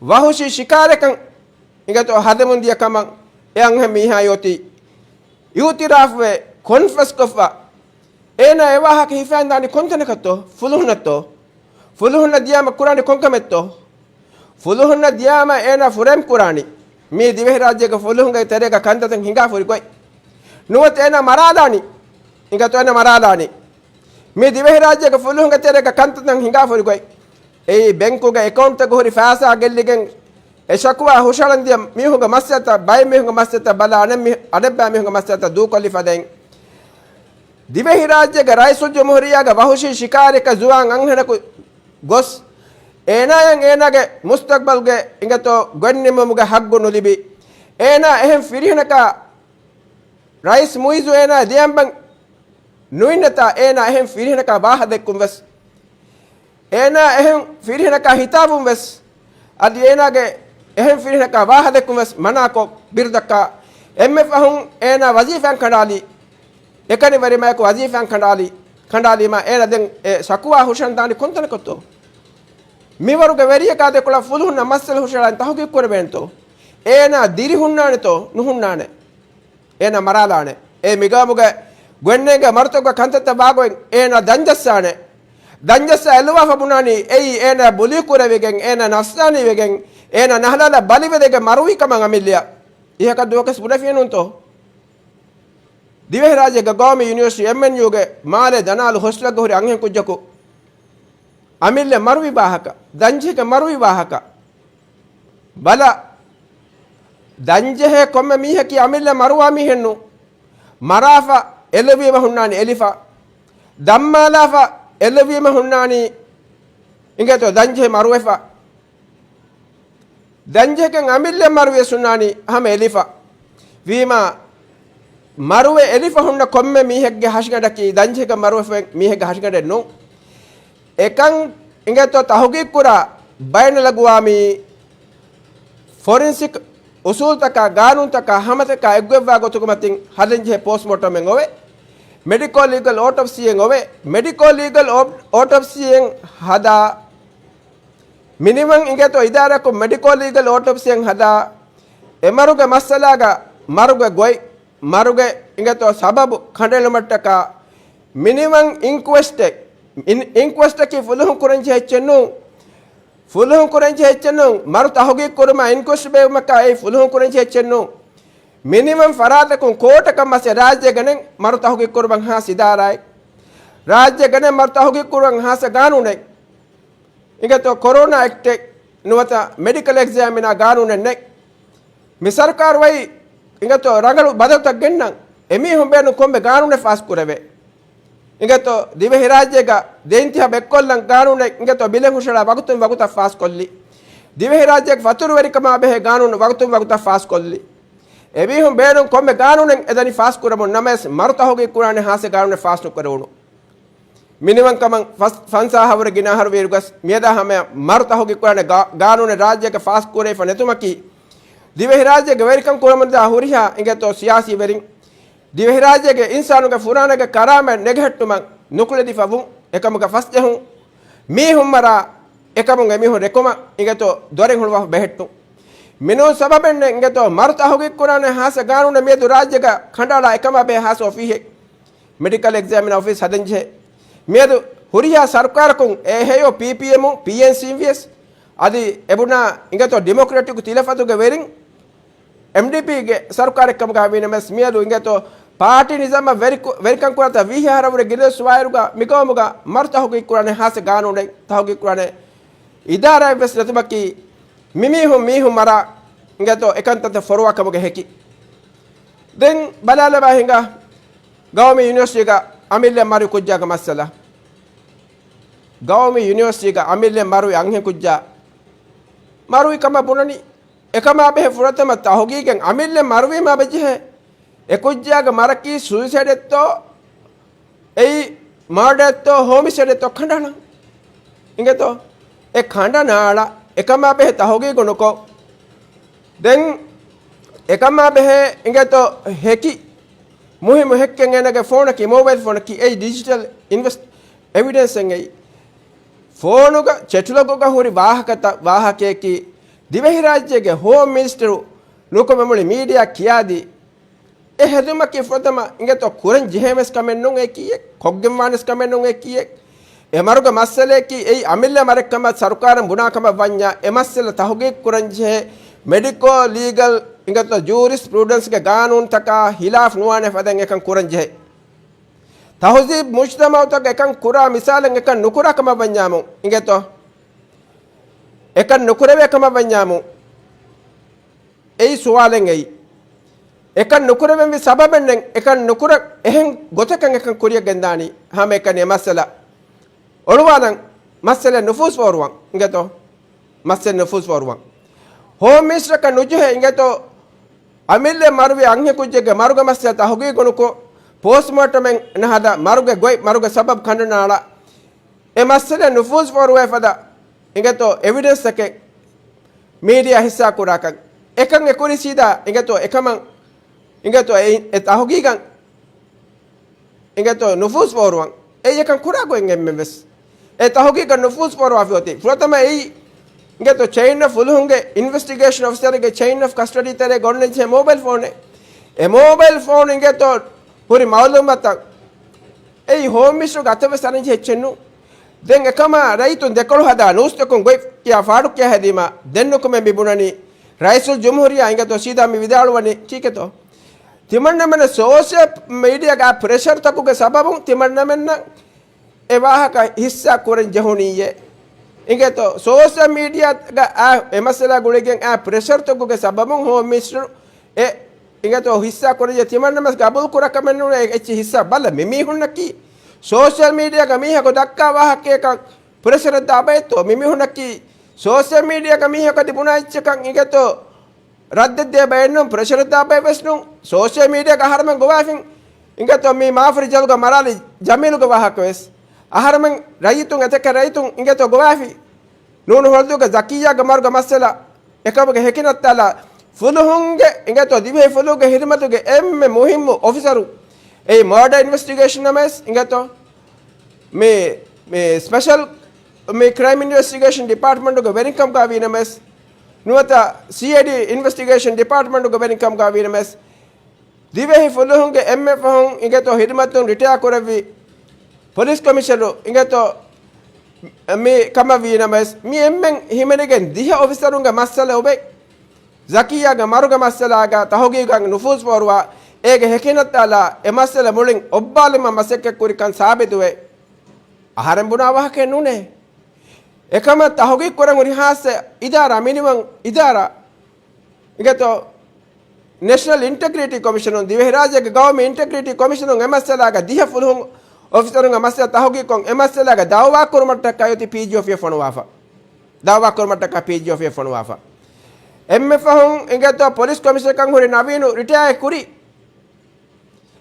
ވަހުޝީ ޝިކާރަކަށް އިނގޭތޯ ހަދަމުން ދިޔަ ކަމަށް އެ އަންހެން މީހާ އޮތީ އިއުތިރާފުވެ، ކޮންފެސްކޮށްފަ، އޭނާ އެ ވާހަކަ ހިފައިން ދާނީ ކޮންތަނަކަށްތޯ؟ ފުލުހުންނަށްތޯ؟ ފުލުހުންނަށް ދިޔާމަ ކުރާނީ ކޮންކަމެއްތޯ؟ ފުލުހުންނަށް ދިޔާމަ އޭނާ ފުރޭމް ކުރާނީ މި ދިވެހިރާއްޖޭގެ ފުލުހުންގެ ތެރޭގަ ކަންތައްތައް ހިނގާފަ ހުރި ގޮތް. ނުވަތަ އޭނާ މަރާލާނީ. އިނގޭތޯ އޭނާ މަރާލާނީ މި ދިވެހިރާއްޖޭގެ ފުލުހުންގެ ތެރޭގަ ކަންތައްތައް ހިނގާފަ ހުރި ގޮތް. އެއީ ބެންކުގެ އެކައުންޓްތަކު ހުރި ފައިސާ ގެއްލިގެން، އެ ޝަކުވާ ހުށަހަޅަން ދިޔަ މީހުންގެ މައްސަލަތައް، ބައެއް މީހުންގެ މައްސަލަތައް ބަލާ، އަނެއް މީ-، އަނެއްބައި މީހުންގެ މައްސަލަތައް ދޫކޮށްލިފަ ދެން، ދިވެހިރާއްޖޭގެ ރައީސުލްޖުމްހޫރިއްޔާގެ ވަހުޝީ ޝިކާރަކަށް ޒުވާން އަންހެނަކު ގޮސް، އޭނާއަށް އޭނާގެ މުސްތަޤްބަލްގެ އިނގޭތޯ ގޮތް ނިންމުމުގެ ހައްގު ނުލިބި، އޭނާ އެހެން ފިރިހެނަކާ ރައީސް މުއިއްޒު އޭނާ ދެއަނބަން ނުއިންނަތާ، އޭނާ އެހެން ފިރިހެނަކާ ވާހަ ދެއްކުން ވެސް، އޭނާ އެހެން ފިރިހެނަކާ ހިތާވުން ވެސް، އަދި އޭނާގެ އެހެން ފިރިހެނަކާ ވާހަ ދެއްކުން ވެސް މަނާކޮށް، ބިރުދައްކާ، އެންމެ ފަހުން އޭނާ ވަޒީފާއިން ކަނޑާލީ، އެކަނިވެރިމަޔަކު ވަޒީފާއިން ކަނޑާލީ، ކަނޑާލީމަ އޭނާ ދެން އެ ޝަކުވާ ހުށަން ދާނީ ކޮންތަނަކަށްތޯ؟ މިވަރުގެ ވެރިޔަކާ ދެކޮޅަށް ފުލުހުންނަށް މައްސަލަ ހުށަހަޅަން ތަހުގީގު ކުރެވޭނެތޯ؟ އޭނާ ދިރިހުންނާނެތޯ ނުހުންނާނެ؟ އޭނާ މަރާލާނެ. އޭ މިގައުމުގެ ގޮތްނޭނގެ މަރުތަކުގެ ކަންތައްތައް ވާގޮތް އޭނާ ދަންޖައްސާނެ. ދަންޖައްސާ އެއްލުވާފަ ބުނާނީ އެއީ އޭނާ ބުލީ ކުރެވިގެން، އޭނާ ނަފްސާނީވެގެން، އޭނާ ނަހަލާލަށް ބަލިވެދެގެން މަރުވީ ކަމަށް އަމިއްލަޔަށް. އިހަކަށް ދުވަކަސް ބުނެފިއެއް ނޫންތޯ؟ ދިވެހިރާއްޖޭގެ ގައުމީ ޔުނިވަރސިޓީ އެމްއެންޔޫގެ މާލޭ ދަނާލު ހޮސްޓަލްގަ ހުރި އަންހެން ކުއްޖަކު އަމިއްލަ މަރުވި ވާހަކަ، ދަންޖެހިގެން މަރުވި ވާހަކަ. ބަލަ، ދަންޖެހޭ ކޮންމެ މީހަކީ އަމިއްލަ މަރުވާ މީހެއްނު. މަރާފަ އެލުވީމަ ހުންނާނީ އެލިފަ. ދަންމާލާފަ އެލުވީމަ ހުންނާނީ އިނގޭތޯ ދަންޖެހި މަރުވެފަ. ދަންޖެހިގެން އަމިއްލަ މަރުވިޔަސް ހުންނާނީ ހަމަ އެލިފަ. ވީމާ، މަރުވެ އެލިފަ ހުންނަ ކޮންމެ މީހެއްގެ ހަށިގަނޑަކީ ދަންޖެހިގެން މަރުވެފަ މީހެއްގެ ހަށިގަނޑެއް ނޫން. އެކަން އިނގޭތޯ ތަހުގީގު ކުރާ ބައިނަލްއަގުވާމީ ފޮރެންސިކް އުސޫލުތަކާ، ގާނޫނުތަކާ ހަމަތަކާ އެއްގޮތްވާ ގޮތުގެ މަތިން ހަދަންޖެހޭ ޕޯސްޓްމޯޓަމެއް އޮވެ، މެޑިކޯ ލީގަލް އޯޓޮޕްސީއެއް އޮވެ، މެޑިކޯ ލީގަލް އޯ-، އޯޓޮޕްސީއެއް ހަދާ، މިނިވަން އިނގޭތޯ އިދާރާއަކުން މެޑިކޯ ލީގަލް އޯޓޮޕްސީއެއް ހަދާ، އެ މަރުގެ މައްސަލާގަ މަރުގެ ގޮތް، މަރުގެ އިނގޭތޯ ސަބަބު ކަނޑައެޅުމަށްޓަކާ، މިނިވަން އިންކުއެސްޓެއް، އިން-، އިންކުއެސްޓަކީ ފުލުހުން ކުރަންޖެހޭ އެއްޗެއް ނޫން. ފުލުހުން ކުރަންޖެހޭ އެއްޗެއް ނޫން. މަރު ތަހުގީގު ކުރުމާ އިންކުއެސްޓް ބޭއްވުމަކާ އެއީ ފުލުހުން ކުރަންޖެހޭ އެއްޗެއް ނޫން. މިނިވަން ފަރާތަކުން ކޯޓަކަށް މަސް ރާއްޖޭގަ ނެތް މަރު ތަހުގީގު ކުރުމަށް ހާސް އިދާރާއެއް. ރާއްޖޭގަ ނެތް މަރު ތަހުގީގު ކުރުމަށް ހާސް ގާނޫނެއް. އިނގޭތޯ ކޮރޯނާ އެކްޓެއް ނުވަތަ މެޑިކަލް އެގްޒާމިނާ ގާނޫނެއް ނެތް. މި ސަރުކާރު ވައި އިނގޭތޯ ރަނގަޅު ބަދަލުތައް ގެންނަން އެމީހުން ބޭނުން ކޮންމެ ގާނޫނެއް ފާސް ކުރެވޭ. އިނގޭތޯ ދިވެހިރާއްޖޭގަ ދެ އިންތިހާބް އެއްކޮށްލަން ގާނޫނެއް އިނގޭތޯ ބިލެއް ހުށަހަޅާ ވަގުތުން ވަގުތަށް ފާސް ކޮށްލި. ދިވެހިރާއްޖޭގެ ފަތުރުވެރިކަމާ ބެހޭ ގާނޫނު ވަގުތުން ވަގުތަށް ފާސް ކޮށްލި. އެމީހުން ބޭނުން ކޮންމެ ގާނޫނެއް އެދަނީ ފާސް ކުރަމުން ނަމަވެސް މަރު ތަހުގީގު ކުރާނެ ހާސް ގާނޫނެއް ފާސް ނުކުރެވުނު. މިނިވަންކަމަށް ފަސް، ފަންސާހަ ވަރަށް ގިނަ އަހަރު ވީއިރުގަސް މިއަދާ ހަމަޔަށް މަރު ތަހުގީގު ކުރާނެ ގާ، ގާނޫނެއް ރާއްޖޭގަ ފާސް ކުރެވިފަ ނެތުމަކީ، ދިވެހިރާއްޖޭގެ ވެރިކަން ކުރަމުންދާ ހުރިހާ އިނގޭތޯ ސިޔާސީ ވެރިން، ދިވެހިރާއްޖޭގެ އިންސާނުގެ ފުރާނަގެ ކަރާމަތް ނެގަހެއްޓުމަށް ނުކުޅެދިފަ ވުން، އެކަމުގަ ފަސްޖެހުން، މީހުން މަރާ، އެކަމުން އެމީހުން ރެކުމަށް އިނގޭތޯ ދޮރެއް ހުޅުވާފަ ބެހެއްޓުން. މިނޫން ސަބަބެއް ނެތް އިނގޭތޯ މަރު ތަހުގީގު ކުރާނެ ހާއްސަ ގާނޫނެއް މިއަދު ރާއްޖޭގަ ކަނޑައަޅާ އެކަމާ ބެހޭ ހާއްސަ އޮފީހެއް. މެޑިކަލް އެގްޒާމިނަރ އޮފީސް ހަދަންޖެހޭ. މިއަދު ހުރިހާ ސަރުކާރަކުން އެ ހެޔޮ ޕީޕީއެމު، ޕީއެންސީ ވިޔަސް އަދި އެބުނާ އިނގޭތޯ ޑިމޮކްރެޓިކު ތިލަފަތުގެ ވެރިން އެމްޑީޕީގެ ސަރުކާރެއް ކަމުގަ ވީނަމަވެސް މިއަދު އިނގޭތޯ ޕާޓީ ނިޒާމަށް ވެރިކު، ވެރިކަން ކުރާތާ ވީހާ އަހަރަށް ވުރެ ގިނަ ދުވަސް ވާއިރުގަ މިގައުމުގަ މަރު ތަހުގީގު ކުރާނެ ހާއްސަ ގާނޫނެއް، ތަހުގީގު ކުރާނެ އިދާރާއެއް ވެސް ނެތުމަކީ މިމީހުން މީހުން މަރާ އިނގޭތޯ އެކަންތައްތައް ފޮރުވާ ކަމުގެ ހެކި. ދެން ބަލާލަބާ ހިނގާ ގައުމީ ޔުނިވަރސިޓީގަ އަމިއްލަ މަރުވި ކުއްޖާގެ މައްސަލަ. ގައުމީ ޔުނިވަރސިޓީގަ އަމިއްލަ މަރުވި އަންހެން ކުއްޖާ މަރުވި ކަމަށް ބުނަނީ. އެކަމާ ބެހޭ ފުރަތަމަ ތަހުގީގެއް އަމިއްލަ މަރުވީމާ ބެޖެހޭ އެ ކުއްޖާގެ މަރަކީ ސުއިސައިޑެއްތޯ، އެއީ މާޑައެއްތޯ، ހޯމިސައިޑެއްތޯ ކަނޑަނަން. އިނގޭތޯ؟ އެ ކަނޑަނާޅަ އެކަމާ ބެހޭ ތަހުގީގު ނުކޮށް، ދެން އެކަމާ ބެހޭ އިނގޭތޯ ހެކި މުހިއްމު ހެއްކެއް އޭނަގެ ފޯނަކީ، މޯބައިލް ފޯނަކީ، އެއީ ޑިޖިޓަލް އިންވެސްޓް އެވިޑެންސެއް އެއީ. ފޯނުގަ ޗެޓްލޮގުގަ ހުރި ވާހަކަތައް، ވާހަކަޔަކީ ދިވެހިރާއްޖޭގެ ހޯމް މިނިސްޓަރު ނުކުމެ މުޅި މީޑިއާ ކިޔާދީ، އެ ހެދުމަކީ ފުރަތަމަ އިނގޭތޯ ކުރަން ޖެހޭވެސް ކަމެއް ނޫން އެކީއެއް، ކޮށްގެންވާނެސް ކަމެއް ނޫން އެކީއެއް. އެ މަރުގެ މައްސަލަޔަކީ އެއީ އަމިއްލަ މަރެއްކަމަށް ސަރުކާރުން ބުނާ ކަމަށް ވަންޏާ، އެ މައްސަލަ ތަހުގީގު ކުރަން ޖެހޭ މެޑިކޯ ލީގަލް އިނގޭތޯ ޖޫރިސްޕްރޫޑެންސްގެ ގާނޫނުތަކާ ހިލާފް ނުވާނެ ފަދައިން އެކަން ކުރަން ޖެހޭ. ތަހުޒީބް މުޖްތަމައުތަކަށް އެކަން ކުރާ މިސާލެއް އެކަން ނުކުރާ ކަމަށް ވަންޏާމު އިނގޭތޯ، އެކަން ނުކުރެވޭ ކަމަށް ވަންޏާމު، އެއީ ސުވާލެއް އެއީ. އެކަން ނުކުރެވެންވީ ސަބަބެއް ނެތް، އެކަން ނުކުރަން އެހެން ގޮތަކަށް އެކަން ކުރިޔަށް ގެންދާނީ. ހަމައެކަނި އެ މައްސަލަ އޮޅުވާލަން، މައްސަލަ ނުފޫޒް ފޯރުވަން އިނގޭތޯ؟ މައްސަލަ ނުފޫޒް ފޯރުވަން. ހޯމް މިނިސްޓަރަކަށް ނުޖެހޭ އިނގޭތޯ؟ އަމިއްލަ މަރުވި އަންހެން ކުއްޖެއްގެ މަރުގެ މައްސަލަ ތަހުގީގު ނުކޮށް، ޕޯސްޓްމޯޓަމެއް ނަހަދާ މަރުގެ ގޮތް، މަރުގެ ސަބަބު ކަނޑަނާޅާ، އެ މައްސަލަ ނުފޫޒް ފޯރުވާ ފަދަ އިނގޭތޯ އެވިޑެންސްތަކެއް މީޑިއާ ހިއްސާ ކުރާކަން. އެކަން އެ ކުރީ ސީދާ އިނގޭތޯ އެކަމަށް އިނގޭތޯ އެ، އެ ތަހުގީގަށް އިނގޭތޯ ނުފޫޒް ފޯރުވަން. އެއީ އެކަން ކުރާ ގޮތް އެންމެން ވެސް. އެ ތަހުގީގަށް ނުފޫޒް ފޯރުވާފި އޮތީ. ފުރަތަމަ އެއީ އިނގޭތޯ ޗެއިން އޮފް ފުލުހުންގެ އިންވެސްޓިގޭޝަން އޮފިސަރގެ ޗެއިން އޮފް ކަސްޓަޑީ ތެރޭ ގޮންނަން ޖެހޭ މޯބައިލް ފޯނެއް. އެ މޯބައިލް ފޯނު އިނގޭތޯ ހުރި މައުލޫމާތުތައް އެއީ ހޯމް މިނިސްޓަރުގެ އަތަށް ވެސް އަރަންޖެހޭ އެއްޗެއް ނޫން. ދެން އެކަމާ ރައްޔިތުން ދެކޮޅު ހަދާ ނޫސްތަކުން ގޮތް ކިޔާ ފާޑު ކިޔާ ހެދީމާ ދެން ނުކުމެ މި ބުނަނީ ރައީސުލް ޖުމްހޫރިއްޔާ އިނގޭތޯ ސީދާ މި ވިދާޅުވަނީ ކީކޭތޯ؟ ތިމަންނަމެންނަށް ސޯޝަލް މީޑިއާގަ ޕްރެޝަރުތަކުގެ ސަބަބުން ތިމަންނަމެންނަށް އެ ވާހަކަ ހިއްސާ ކުރަން ޖެހުނީއޭ. އިނގޭތޯ ސޯޝަލް މީޑިއާގަ އެ މައްސަލާ ގުޅިގެން އާ ޕްރެޝަރުތަކުގެ ސަބަބުން ހޯމް މިނިސްޓަރު އެ އިނގޭތޯ ހިއްސާ ކުރެއްޖެ ތިމަންނަމެން ގަބޫލު ކުރާ ކަމެއް ނޫނޭ. އެއްޗެއް ހިއްސާ ބަލަ މި މީހުންނަކީ ސޯޝަލް މީޑިއާގަ މީހަކު ދައްކާ ވާހަކައަކަށް ޕްރެޝަރެއް ދާ ބައެއްތޯ؟ މި މީހުންނަކީ ސޯޝަލް މީޑިއާގަ މީހަކު އަދި ބުނާ އެއްޗަކަށް އިނގޭތޯ ރައްދެއް ދޭ ބައެއް ނޫން، ޕްރެޝަރެއް ދާ ބައެއް ވެސް ނޫން. ސޯޝަލް މީޑިއާގަ އަހަރެމެން ގޮވާފިން އިނގޭތޯ މި މާފަރި ޖަލުގަ މަރާލި ޖަމީލުގެ ވާހަކަ ވެސް. އަހަރެމެން ރައްޔިތުން އެތަކެއް ރައްޔިތުން އިނގޭތޯ ގޮވާފި. ނޫނު ހޮޅުދޫގެ ޒަކިއްޔާގެ މަރުގެ މައްސަލަ އެކަމުގެ ހެކިނައްތާލާ ފުލުހުންގެ އިނގޭތޯ ދިވެހި ފުލުހުގެ ހިދުމަތުގެ އެންމެ މުހިއްމު އޮފިސަރު އެއީ މާޑަ އިންވެސްޓިގޭޝަން ނަމަވެސް އިނގޭތޯ މި، މި ސްޕެޝަލް މި ކްރައިމް އިންވެސްޓިގޭޝަން ޑިޕާޓްމަންޓުގެ ވެރިންކަމުގަ ވީނަމަވެސް، ނުވަތަ ސީއައިޑީ އިންވެސްޓިގޭޝަން ޑިޕާޓްމަންޓުގެ ވެރިންކަމުގަ ވީނަމަވެސް، ދިވެހި ފުލުހުންގެ އެންމެ ފަހުން އިނގޭތޯ ހިދުމަތުން ރިޓަޔާ ކުރެއްވި ޕޮލިސް ކޮމިޝަނަރު އިނގޭތޯ މި ކަމަށް ވީނަމަވެސް، މި އެންމެން ހިމެނިގެން ދިހަ އޮފިސަރުންގެ މައްސަލަ އޮވެ، ޒަކިއްޔާގެ މަރުގެ މައްސަލާގަ ތަހުގީގަށް ނުފޫޒް ފޯރުވާ، އޭގެ ހެކިނައްތާލާ އެ މައްސަލަ މުޅިން އޮއްބާލުމަށް މަސައްކަތްކުރިކަން ސާބިތުވެ، އަހަރެން ބުނާ ވާހަކައެއް ނޫނޭ. އެކަމަށް ތަހުގީގު ކުރަން ހުރި ހާއްސަ އިދާރާ މިނިވަން އިދާރާ އިނގޭތޯ ނެޝަނަލް އިންޓެގްރިޓީ ކޮމިޝަނުން، ދިވެހިރާއްޖޭގެ ގައުމީ އިންޓެގްރިޓީ ކޮމިޝަނުން އެ މައްސަލާގަ ދިހަ ފުލުހުން އޮފިސަރުންގެ މައްސަލަ ތަހުގީގުކޮށް، އެ މައްސަލާގަ ދައުވާ ކުރުމަށްޓަކާ އޮތީ ޕީޖީއެފްއޭ ފޮނުވާފަ. ދައުވާ ކުރުމަށްޓަކާ ޕީޖީއެފްއޭ ފޮނުވާފަ. އެންމެ ފަހުން އިނގޭތޯ ޕޮލިސް ކޮމިޝަނަރަކަށް ހުރި ނަވީނު ރިޓަޔާ ކުރީ.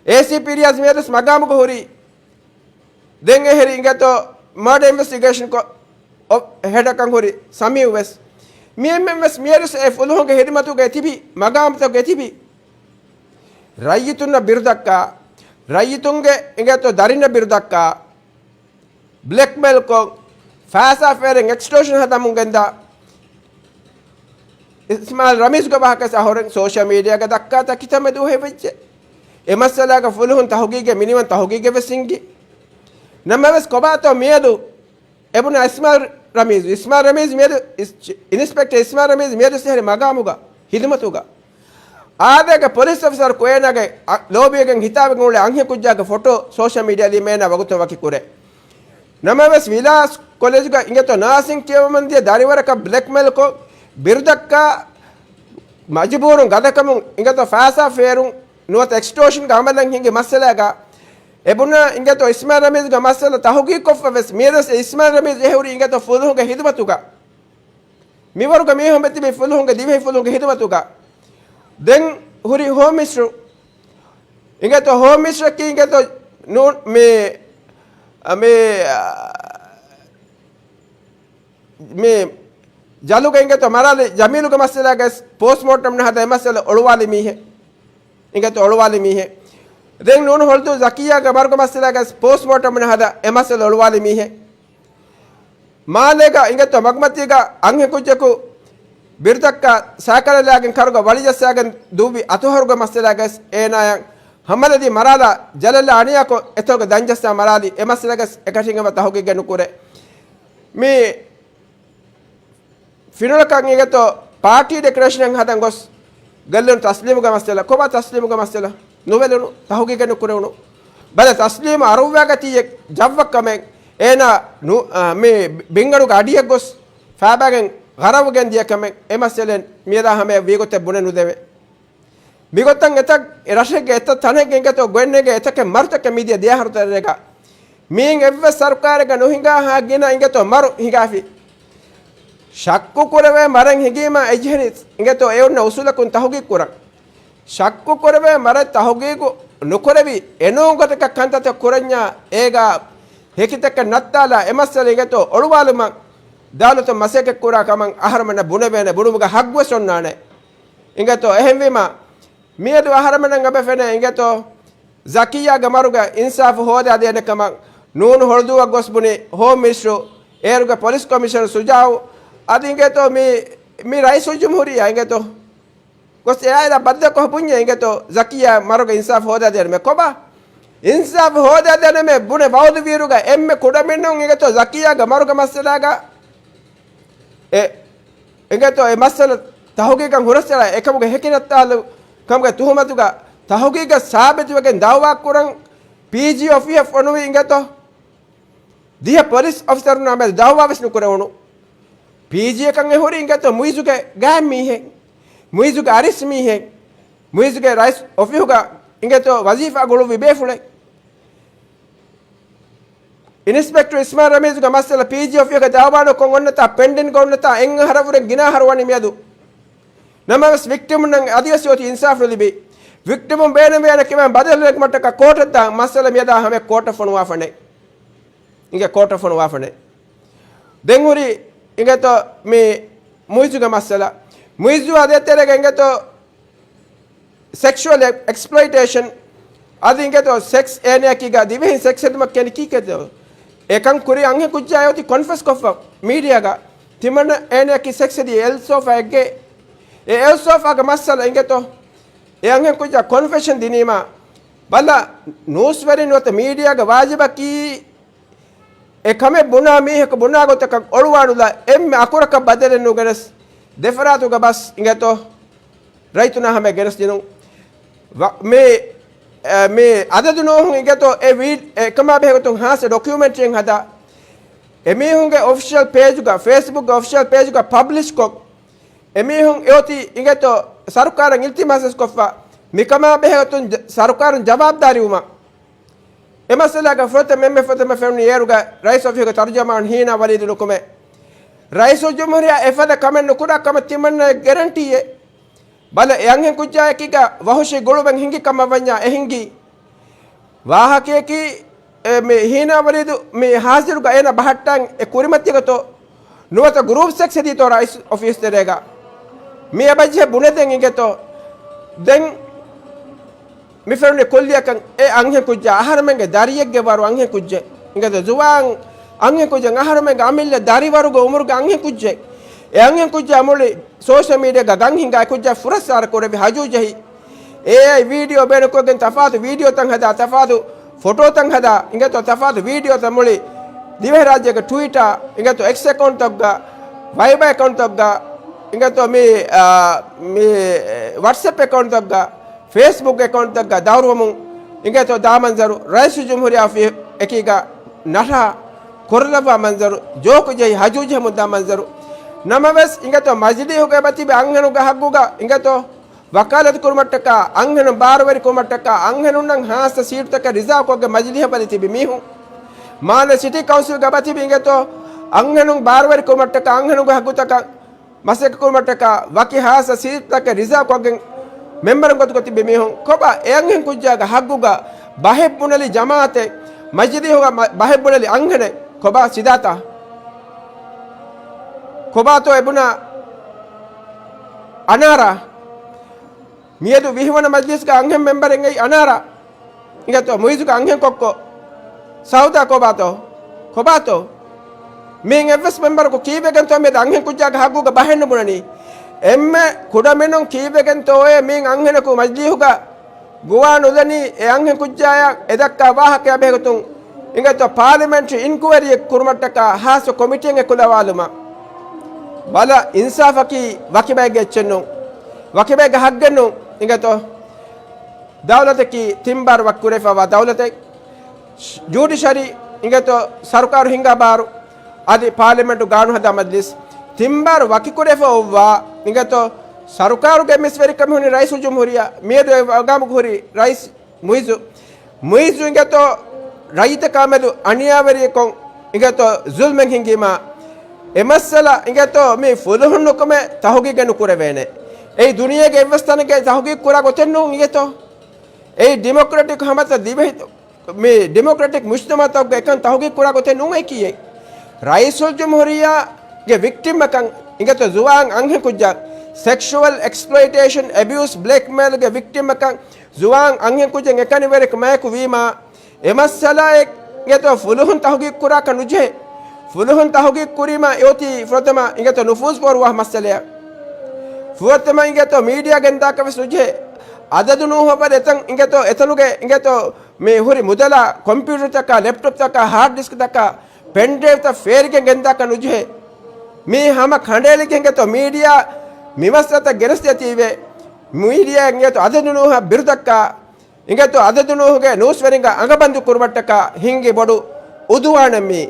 އޭސީޕީ ރިޔާޒް މިއަދުވެސް މަގާމުގަ ހުރީ. ދެން އެހެރީ އިނގޭތޯ މާޑަ އިންވެސްޓިގޭޝަން ކޮ-، އޮ-، ހެޑަކަށް ހުރި ސަމީއު ވެސް. މި އެންމެން ވެސް މިއަދު އެ ފުލުހުންގެ ހިދުމަތުގައި ތިބި، މަގާމުތަކުގައި ތިބި. ރައްޔިތުންނަށް ބިރުދައްކާ، ރައްޔިތުންގެ އިނގޭތޯ ދަރިންނަށް ބިރުދައްކާ، ބްލެކްމެއިލްކޮށް، ފައިސާ ފޭރިން އެކްސްޓޯޝަން ހަދަމުން ގެންދާ، އިސްމާއިލް ރަމީޒުގެ ވާހަކަ އަހުރެން ސޯޝަލް މީޑިއާގަ ދައްކާތާ ކިތައްމެ ދުވަހެއް ވެއްޖެ. އެ މައްސަލާގަ ފުލުހުން ތަހުގީގެއް މިނިވަން ތަހުގީގެއް ވެސް ހިންގި. ނަމަވެސް ކޮބާތޯ މިއަދު އެބުނާ އިސްމާއިލް ރަމީޒު، އިސްމާއިލް ރަމީޒު މިއަދު އިސް-، އިނިސްޕެކްޓަރ އިސްމާއިލް ރަމީޒު މިއަދު ސެހެރި މަގާމުގަ ހިދުމަތުގަ. އާދޭގެ ޕޮލިސް އޮފިސަރަކު އޭނާގެ އަ-، ލޯބީގެން ހިތާވެގެން އުޅޭ އަންހެން ކުއްޖާގެ ފޮޓޯ ސޯޝަލް މީޑިއާ ލީމޭނާ ވަގުތު ވަކި ކުރޭ. ނަމަވެސް ވިލާސް ކޮލެޖުގަ އިނގޭތޯ ނާސިން ކިޔަވަމުން ދިޔަ ދަރިވަރަކަށް ބްލެކްމެއިލްކޮށް، ބިރުދައްކާ، މަޖުބޫރުން ގަދަކަމުން އިނގޭތޯ ފައިސާ ފޭރުން ނުވަތަ އެކްސްޓޯޝަންގެ އަމަލެއް ހިނގި މައްސަލާގަ އެބުނާ އިނގޭތޯ އިސްމާއިލް ރަމީޒުގެ މައްސަލަ ތަހުގީގުކޮށްފަ ވެސް މިއަދު އިސްމާއިލް ރަމީޒު އެ ހުރީ އިނގޭތޯ ފުލުހުންގެ ހިދުމަތުގަ. މިވަރުގަ މީހުން މެ ތިބީ ފުލުހުންގެ ދިވެހި ފުލުހުންގެ ހިދުމަތުގަ. ދެން ހުރި ހޯމް މިނިސްޓަރު. އިނގޭތޯ ހޯމް މިނިސްޓަރަކީ އިނގޭތޯ ނޫން މި، މި، މި ޖަލުގަ އިނގޭތޯ މަރާލި ޖަމީލުގެ މައްސަލާގަ ޕޯސްޓްމޯޓަމް ނަހަދާ އެ މައްސަލަ އޮޅުވާލި މީހެއް. އިނގޭތޯ އޮޅުވާލި މީހެއް. ދެން ނޫން ހޮޅުދޫ ޒަކިއްޔާގެ މަރުގެ މައްސަލާގަ ޕޯސްޓްމޯޓަމް ނަހަދާ އެ މައްސަލަ އޮޅުވާލި މީހެއް. މާލޭގަ އިނގޭތޯ މަގުމަތީގަ އަންހެންކުއްޖަކު ބިރުދައްކާ ސައިކަލަށް ލާގެން ކަރުގަ ވަޅިޖައްސާގެން ދުއްވި އަތޮހަރުގެ މައްސަލާގަސް އޭނާޔަށް ހަމަލަދީ މަރާލާ ޖަލަށްލާ އަނިޔާކޮށް އެތަނުގަ ދަންޖައްސާ މަރާލި އެ މައްސަލަގަސް އެކަށީގެންވާ ތަހުގީގެއް ނުކުރޭ. މި ފިނުޅަކަށް އިނގޭތޯ ޕާޓީ ޑެކޮރޭޝަނެއް ހަދަން ގޮސް ގެއްލުނު ތަސްލީމުގެ މައްސަލަ. ކޮބާ ތަސްލީމުގެ މައްސަލަ؟ ނުވެލުނު، ތަހުގީގެއް ނުކުރެވުނު. ބަލަ ތަސްލީމު އަރުއްވާގަތީ ޖައްވަ ކަމެއް އޭނާ ނު-، އާ، މި ބިންގަނޑުގެ އަޑިއަށް ގޮސް ފާބާގެން ޣަރަވުގެން ދިޔަ ކަމެއް އެ މައްސަލައެއް މިއަދާ ހަމަޔަށް ވީގޮތެއް ބުނެ ނުދެވޭ. މިގޮތަށް އެތައް ރަށެއްގެ އެތައް ތަނެއްގެ އިނގޭތޯ ގޮތްނެގޭ އެތަކެއް މަރުތަކެއް މިދިޔަ ދެއަހަރު ތެރޭގަ މީން އެއްވެސް ސަރުކާރެއްގަ ނުހިނގާ ހާ ގިނަ އިނގޭތޯ މަރު ހިނގާފި. ޝައްކު ކުރެވޭ މަރެއް ހިނގީމާ އެޖެހެނީ އިނގޭތޯ އެ އޮންނަ އުސޫލަކުން ތަހުގީގު ކުރަން. ޝައްކު ކުރެވޭ މަރެއް ތަހުގީގު ނުކުރެވި އެނޫން ގޮތަކަށް ކަންތައްތައް ކުރަންޏާ އޭގާ ހެކިތަކެއް ނައްތާލާ އެ މައްސަލަ އިނގޭތޯ އޮޅުވާލުމަށް ދައުލަތުން މަސައްކަތް ކުރާ ކަމަށް އަހަރުމެންނަށް ބުނެވޭނެ، ބުނުމުގެ ހައްގުވެސް އޮންނާނެ. އިނގޭތޯ އެހެންވީމާ މިއަދު އަހަރަމެންނަށް އެބަ ފެނޭ އިނގޭތޯ ޒަކިއްޔާގެ މަރުގެ އިންސާފު ހޯދާދޭނެ ކަމަށް ނޫން ހޮޅުދޫއަށް ގޮސް ބުނި ހޯމް މިނިސްޓަރު އޭރުގެ ޕޮލިސް ކޮމިޝަނަރު ޝުޖާއު. އަދި އިނގޭތޯ މި، މި ރައީސުލްޖުމްހޫރިއްޔާ އިނގޭތޯ ގޮސް އެއާއިރަށް ބައްދަލުކޮށް ބުންޏޭ އިނގޭތޯ ޒަކިއްޔާ މަރުގެ އިންސާފު ހޯދާދޭނަމޭ ކޮބާ؟ އިންސާފު ހޯދާދޭނަމޭ ބުނެ ވައުދުވިއިރުގަ އެންމެ ކުޑަމިނުން އިނގޭތޯ ޒަކިއްޔާގެ މަރުގެ މައްސަލާގަ އެ އިނގޭތޯ އެ މައްސަލަ ތަހުގީގަށް ހުރަސްއަޅާ އެކަމުގެ ހެކި ނައްތާލު ކަމުގެ ތުހުމަތުގަ ތަހުގީގަށް ސާބިތުވެގެން ދައުވާ ކުރަން ޕީޖީ އޮފީހަށް ފޮނުވި އިނގޭތޯ ދިހަ ޕޮލިސް އޮފިސަރުންނާ މެދު ދައުވާވެސް ނުކުރެވުނު. ޕީޖީއަކަށް އެ ހުރީ އިނގޭތޯ މުއިޒުގެ ގާތް މީހެއް، މުއިޒުގެ އަރިސް މީހެއް، މުއިޒުގެ ރައީސް އޮފީހުގަ އިނގޭތޯ ވަޒީފާ ގުޅުއްވި ބޭފުޅެއް. އިނިސްޕެކްޓަރު އިސްމާއިލް ރަމީޒުގެ މައްސަލަ ޕީޖީ އޮފީހުގަ ދައުވާ ނުކޮށް އޮންނަތާ ޕެންޑިންގް އޮންނަތާ އެއް އަހަރަށްވުރެ ގިނަ އަހަރު ވަނީ މިއަދު. ނަމަވެސް ވިކްޓިމުންނަށް އަދިވެސް އޮތީ އިންސާފު ނުލިބި. ވިކްޓިމުން ބޭނުންވޭނެ ކިބައިން ބަދަލު ނެގުމަށްޓަކާ ކޯޓަށް ދާ މައްސަލަ މިއަދާ ހަމަ ކޯޓަށް ފޮނުވާފަނޭ. އިނގޭ ކޯޓަށް ފޮނުވާފަނޭ. ދެން ހުރި އިނގޭތޯ މި މުއިޒުގެ މައްސަލަ. މުއިޒު އަދި އެތެރޭގަ އިނގޭތޯ ސެކްޝުއަލް އެކްސްޕްލޮއިޓޭޝަން އަދި އިނގޭތޯ ސެކްސް އޭނަޔަކީގަ ދިވެހިން ސެކްސް ހެދުމަށް ކިޔަނީ ކީކޭތޯ؟ އެކަން ކުރި އަންހެން ކުއްޖާ އޮތީ ކޮންފެސް ކޮށްފަ މީޑިއާގަ ތިމަންނަ އޭނަޔަކީ ސެކްސް ހެދީ އެލް ސޯފާއެއްގެ. އެ އެލް ސޯފާގެ މައްސަލަ އިނގޭތޯ އެ އަންހެން ކުއްޖާ ކޮންފެޝަން ދިނީމާ ބަލަ ނޫސްވެރިން ނުވަތަ މީޑިއާގެ ވާޖިބަކީ އެ ކަމެއް ބުނާ މީހަކު ބުނާ ގޮތަކަށް އޮޅުވާނުލާ އެންމެ އަކުރަކަށް ބަދަލެއް ނުގެނެސް ދެފަރާތުގަ ބަސް އިނގޭތޯ ރައްޔިތުންނާ ހަމަޔަށް ގެނެސްދިނުން. ވަ-، މި، އެ، މި އަދަދު ނޫހުން އިނގޭތޯ އެ ވީ-، އެ އެކަމާ ބެހޭގޮތުން ހާސް ޑޮކިއުމެންޓްރީއެއް ހަދާ އެމީހުންގެ އޮފިޝަލް ޕޭޖުގަ، ފޭސްބުކްގެ އޮފިޝަލް ޕޭޖުގަ ޕަބްލިޝްކޮށް، އެމީހުން އެއޮތީ އިނގޭތޯ ސަރުކާރަށް އިލްތިމާސްވެސް ކޮށްފަ، މިކަމާ ބެހޭގޮތުން ޖަ-، ސަރުކާރުން ޖަވާބުދާރީވުމަށް. އެ މައްސަލާގަ ފުރަތަމަ އެންމެ ފުރަތަމަ ފެނުނީ އޭރުގެ ރައީސް އޮފީހުގެ ތަރުޖަމާން ހީނާ ވަލީދު ނުކުމެ. ރައީސުލްޖުމްހޫރިއްޔާ އެފަދަ ކަމެއް ނުކުރާ ކަމަށް ތިމަންނައަށް ގެރެންޓީއެއް. ބަލަ އެ އަންހެން ކުއްޖާއެކީގަ ވަހުޝީ ގުޅުމެއް ހިނގި ކަމަށް ވަންޏާ އެ ހިނގީ ވާހަކަޔަކީ އެ، މި ހީނާ ވަލީދު މި ހާޒިރުގަ އޭނަ ބަހައްޓާން އެ ކުރިމަތީގަތޯ ނުވަތަ ގްރޫޕްސްއެއް ހެދީތޯ ރައީސް އޮފީސް ތެރޭގަ؟ މި އެބަޖެހޭ ބުނެދޭން އިނގޭތޯ. ދެން މި ފެނުނީ ކުއްލިއަކަށް އެ އަންހެން ކުއްޖާ އަހަރުމެންގެ ދަރިއެއްގެ ވަރު އަންހެން ކުއްޖެއް. އިނގޭތޯ ޒުވާން އަންހެން ކުއްޖެއް އަހަރުމެންގެ އަމިއްލަ ދަރިވަރުގެ އުމުރުގެ އަންހެން ކުއްޖެއް. އެ އަންހެން ކުއްޖާ މުޅި ސޯޝަލް މީޑިއާގަ ގަން ހިނގާ އެ ކުއްޖާ ފުރައްސާރަ ކުރެވި ހަޖޫ ޖެހި. އޭއައި ވީޑިއޯ ބޭނުންކޮށްގެން ތަފާތު ވީޑިއޯތައް ހަދާ، ތަފާތު ފޮޓޯތައް ހަދާ، އިނގޭތޯ ތަފާތު ވީޑިއޯތައް މުޅި ދިވެހިރާއްޖޭގެ ޓްވިޓާ، އިނގޭތޯ އެކްސް އެކައުންޓްތަކުގަ، ވައިބަ އެކައުންޓްތަކުގަ، އިނގޭތޯ މި، އާ، މި ވަޓްސްއެޕް އެކައުންޓްތަކުގަ، ފޭސްބުކް އެކައުންޓްތަކުގަ ދައުރުވަމުން، އިނގޭތޯ ދާ މަންޒަރު، ރައީސުލްޖުމްހޫރިއްޔާ އޮފީހު އެކީގަ ނަށާ ކޮރަލައްވާ މަންޒަރު، ޖޯކު ޖެހި ހަޖޫ ޖެހެމުން ދާ މަންޒަރު. ނަމަވެސް، އިނގޭތޯ މަޖިލީހުގަ އެބަތިބި އަންހެނުންގެ ހައްގުގަ، އިނގޭތޯ ވަކާލަތު ކުރުމަށްޓަކާ، އަންހެނުން ބާރުވެރި ކުރުމަށްޓަކާ، އަންހެނުންނަށް ހާއްސަ ސީޓުތަކެއް ރިޒާވް ކޮށްގެން މަޖިލީހަށް އެބަތިބި މީހުން. މާލެ ސިޓީ ކައުންސިލްގަ އެބަތިބި އިނގޭތޯ އަންހެނުން ބާރުވެރި ކުރުމަށްޓަކާ، އަންހެނުންގެ ހައްގުތަކަށް މަސައްކަތް ކުރުމަށްޓަކާ، ވަކި ހާއްސަ ސީޓުތަކެއް ރިޒާވް ކޮށްގެން މެމްބަރުން ގޮތުގަ ތިބި މީހުން. ކޮބާ އެ އަންހެން ކުއްޖާގެ ހައްގުގަ ބަހެއް ބުނެލި ޖަމާއަތެއް، މަޖިލީހުގަ މަ-، ބަހެއް ބުނެލި އަންހެނެއް؟ ކޮބާ ސިދާތާ؟ ކޮބާތޯ އެބުނާ އަނާރާ؟ މިއަދު ވިހިވަނަ މަޖްލިސްގަ އަންހެން މެމްބަރެއް އެއީ އަނާރާ. އިނގޭތޯ މުއިޒުގެ އަންހެން ކޮއްކޮ ސައުދާ ކޮބާތޯ؟ ކޮބާތޯ؟ މީން އެއްވެސް މެމްބަރަކު ކީއްވެގެންތޯ މިއަދު އަންހެން ކުއްޖާގެ ހައްގުގަ ބަހެއް ނުބުނަނީ؟ އެންމެ ކުޑަމިނުން ކީއްވެގެންތޯއޭ މީން އަންހެނަކު މަޖްލީހުގަ ގޮވާ ނުލަނީ އެ އަންހެން ކުއްޖާޔަށް އެ ދައްކާ ވާހަކަޔާ ބެހޭގޮތުން؟ އިނގޭތޯ ޕާލިމެންޓްރީ އިންކުއަރީއެއް ކުރުމަށްޓަކާ ހާއްސަ ކޮމިޓީއެއް އެކުލަވާލުމަށް ވަލަ އިންސާފަކީ ވަކިބައެއްގެ އެއްޗެއްނޫން، ވަކިބައެއްގެ ހައްގެއްނޫން. އިނގޭތޯ ދައުލަތަކީ ތިން ބާރު ވަކިކުރެވިފައިވާ ދައުލަތެއް. ޖުޑިޝަރީ އިނގޭތޯ ސަރުކާރު ހިންގާ ބާރު، އަދި ޕާލިމެންޓު ގާނޫނު ހަދާ މަޖްލިސް. ތިން ބާރު ވަކިކުރެވިފައި އޮއްވާ އިނގޭތޯ ސަރުކާރުގެ އެއްމިސްވެރިކަމެއް ހުންނަ ރައީސުލްޖުމްހޫރިއްޔާ، މިއަދު އެ މަގާމުގަ ހުރި ރައީސް މުއިއްޒު، މުއިއްޒު އިނގޭތޯ ރައްޔިތަކާ މެދު އަނިޔާވެރިއެއްކޮށް އިނގޭތޯ ޒުލްމެއް ހިނގީމާ، އެ މައްސަލަ އިނގޭތޯ މި ފުލުހުން ނުކުމެ ތަހުގީގެއް ނުކުރެވޭނެ. އެއީ ދުނިޔޭގެ އެއްވެސް ތަނެއްގެ ތަހުގީގު ކުރާ ގޮތެއް ނޫން އިނގޭތޯ. އެއީ ޑިމޮކްރެޓިކް ހަމަތަ ދިވެހި، މި ޑިމޮކްރެޓިކް މުޖްތަމައުތަކުގަ އެކަން ތަހުގީގު ކުރާ ގޮތެއް ނޫން އެކީ. ރައީސުލްޖުމްހޫރިއްޔާގެ ވިކްޓިމްއަކަށް އިނގޭތޯ ޒުވާން އަންހެން ކުއްޖާ ސެކްޝުއަލް އެކްސްޕްލޮއިޓޭޝަން، އެބިއުސް، ބްލެކްމެއިލްގެ ވިކްޓިމްއަކަށް ޒުވާން އަންހެން ކުއްޖެއް އެކަނިވެރިކަމަކު ވީމާ، އެ މައްސަލައެއް އިނގޭތޯ ފުލުހުން ތަހުގީގު ކުރާކަށް ނުޖެހޭ. ފުލުހުން ތަހުގީގު ކުރީމާ އެއޮތީ ފުރަތަމަ އިނގޭތޯ ނުފޫޒު ފޯރުވާ މައްސަލައެއް. ފުރަތަމަ އިނގޭތޯ މީޑިއާ ގެންދާކަށް ވެސް ނުޖެހޭ. އަދަދު ނޫހަށް ވަރަށް އެތަން އިނގޭތޯ އެތަނުގެ އިނގޭތޯ މި ހުރި މުދަލާ ކޮމްޕިއުޓަރުތަކާ، ލެޕްޓޮޕްތަކާ، ހާޑް ޑިސްކްތަކާ، ޕެންޑްރައިވްތައް ފޭރިގެން ގެންދާކަށް ނުޖެހޭ. މީ ހަމަ ކަނޑައެޅިގެން އިނގޭތޯ މީޑިއާ މި މައްސަލަތައް ގެނެސްދިޔަތީވެ. މީޑިއާއިން އިނގޭތޯ އަދަދު ނޫހަށް ބިރުދައްކާ، އިނގޭތޯ އަދަދު ނޫހުގެ ނޫސްވެރިންގެ އަނގަބަންދު ކުރުމަށްޓަކާ ހިންގި ބޮޑު އުދުވާނެއް މީ.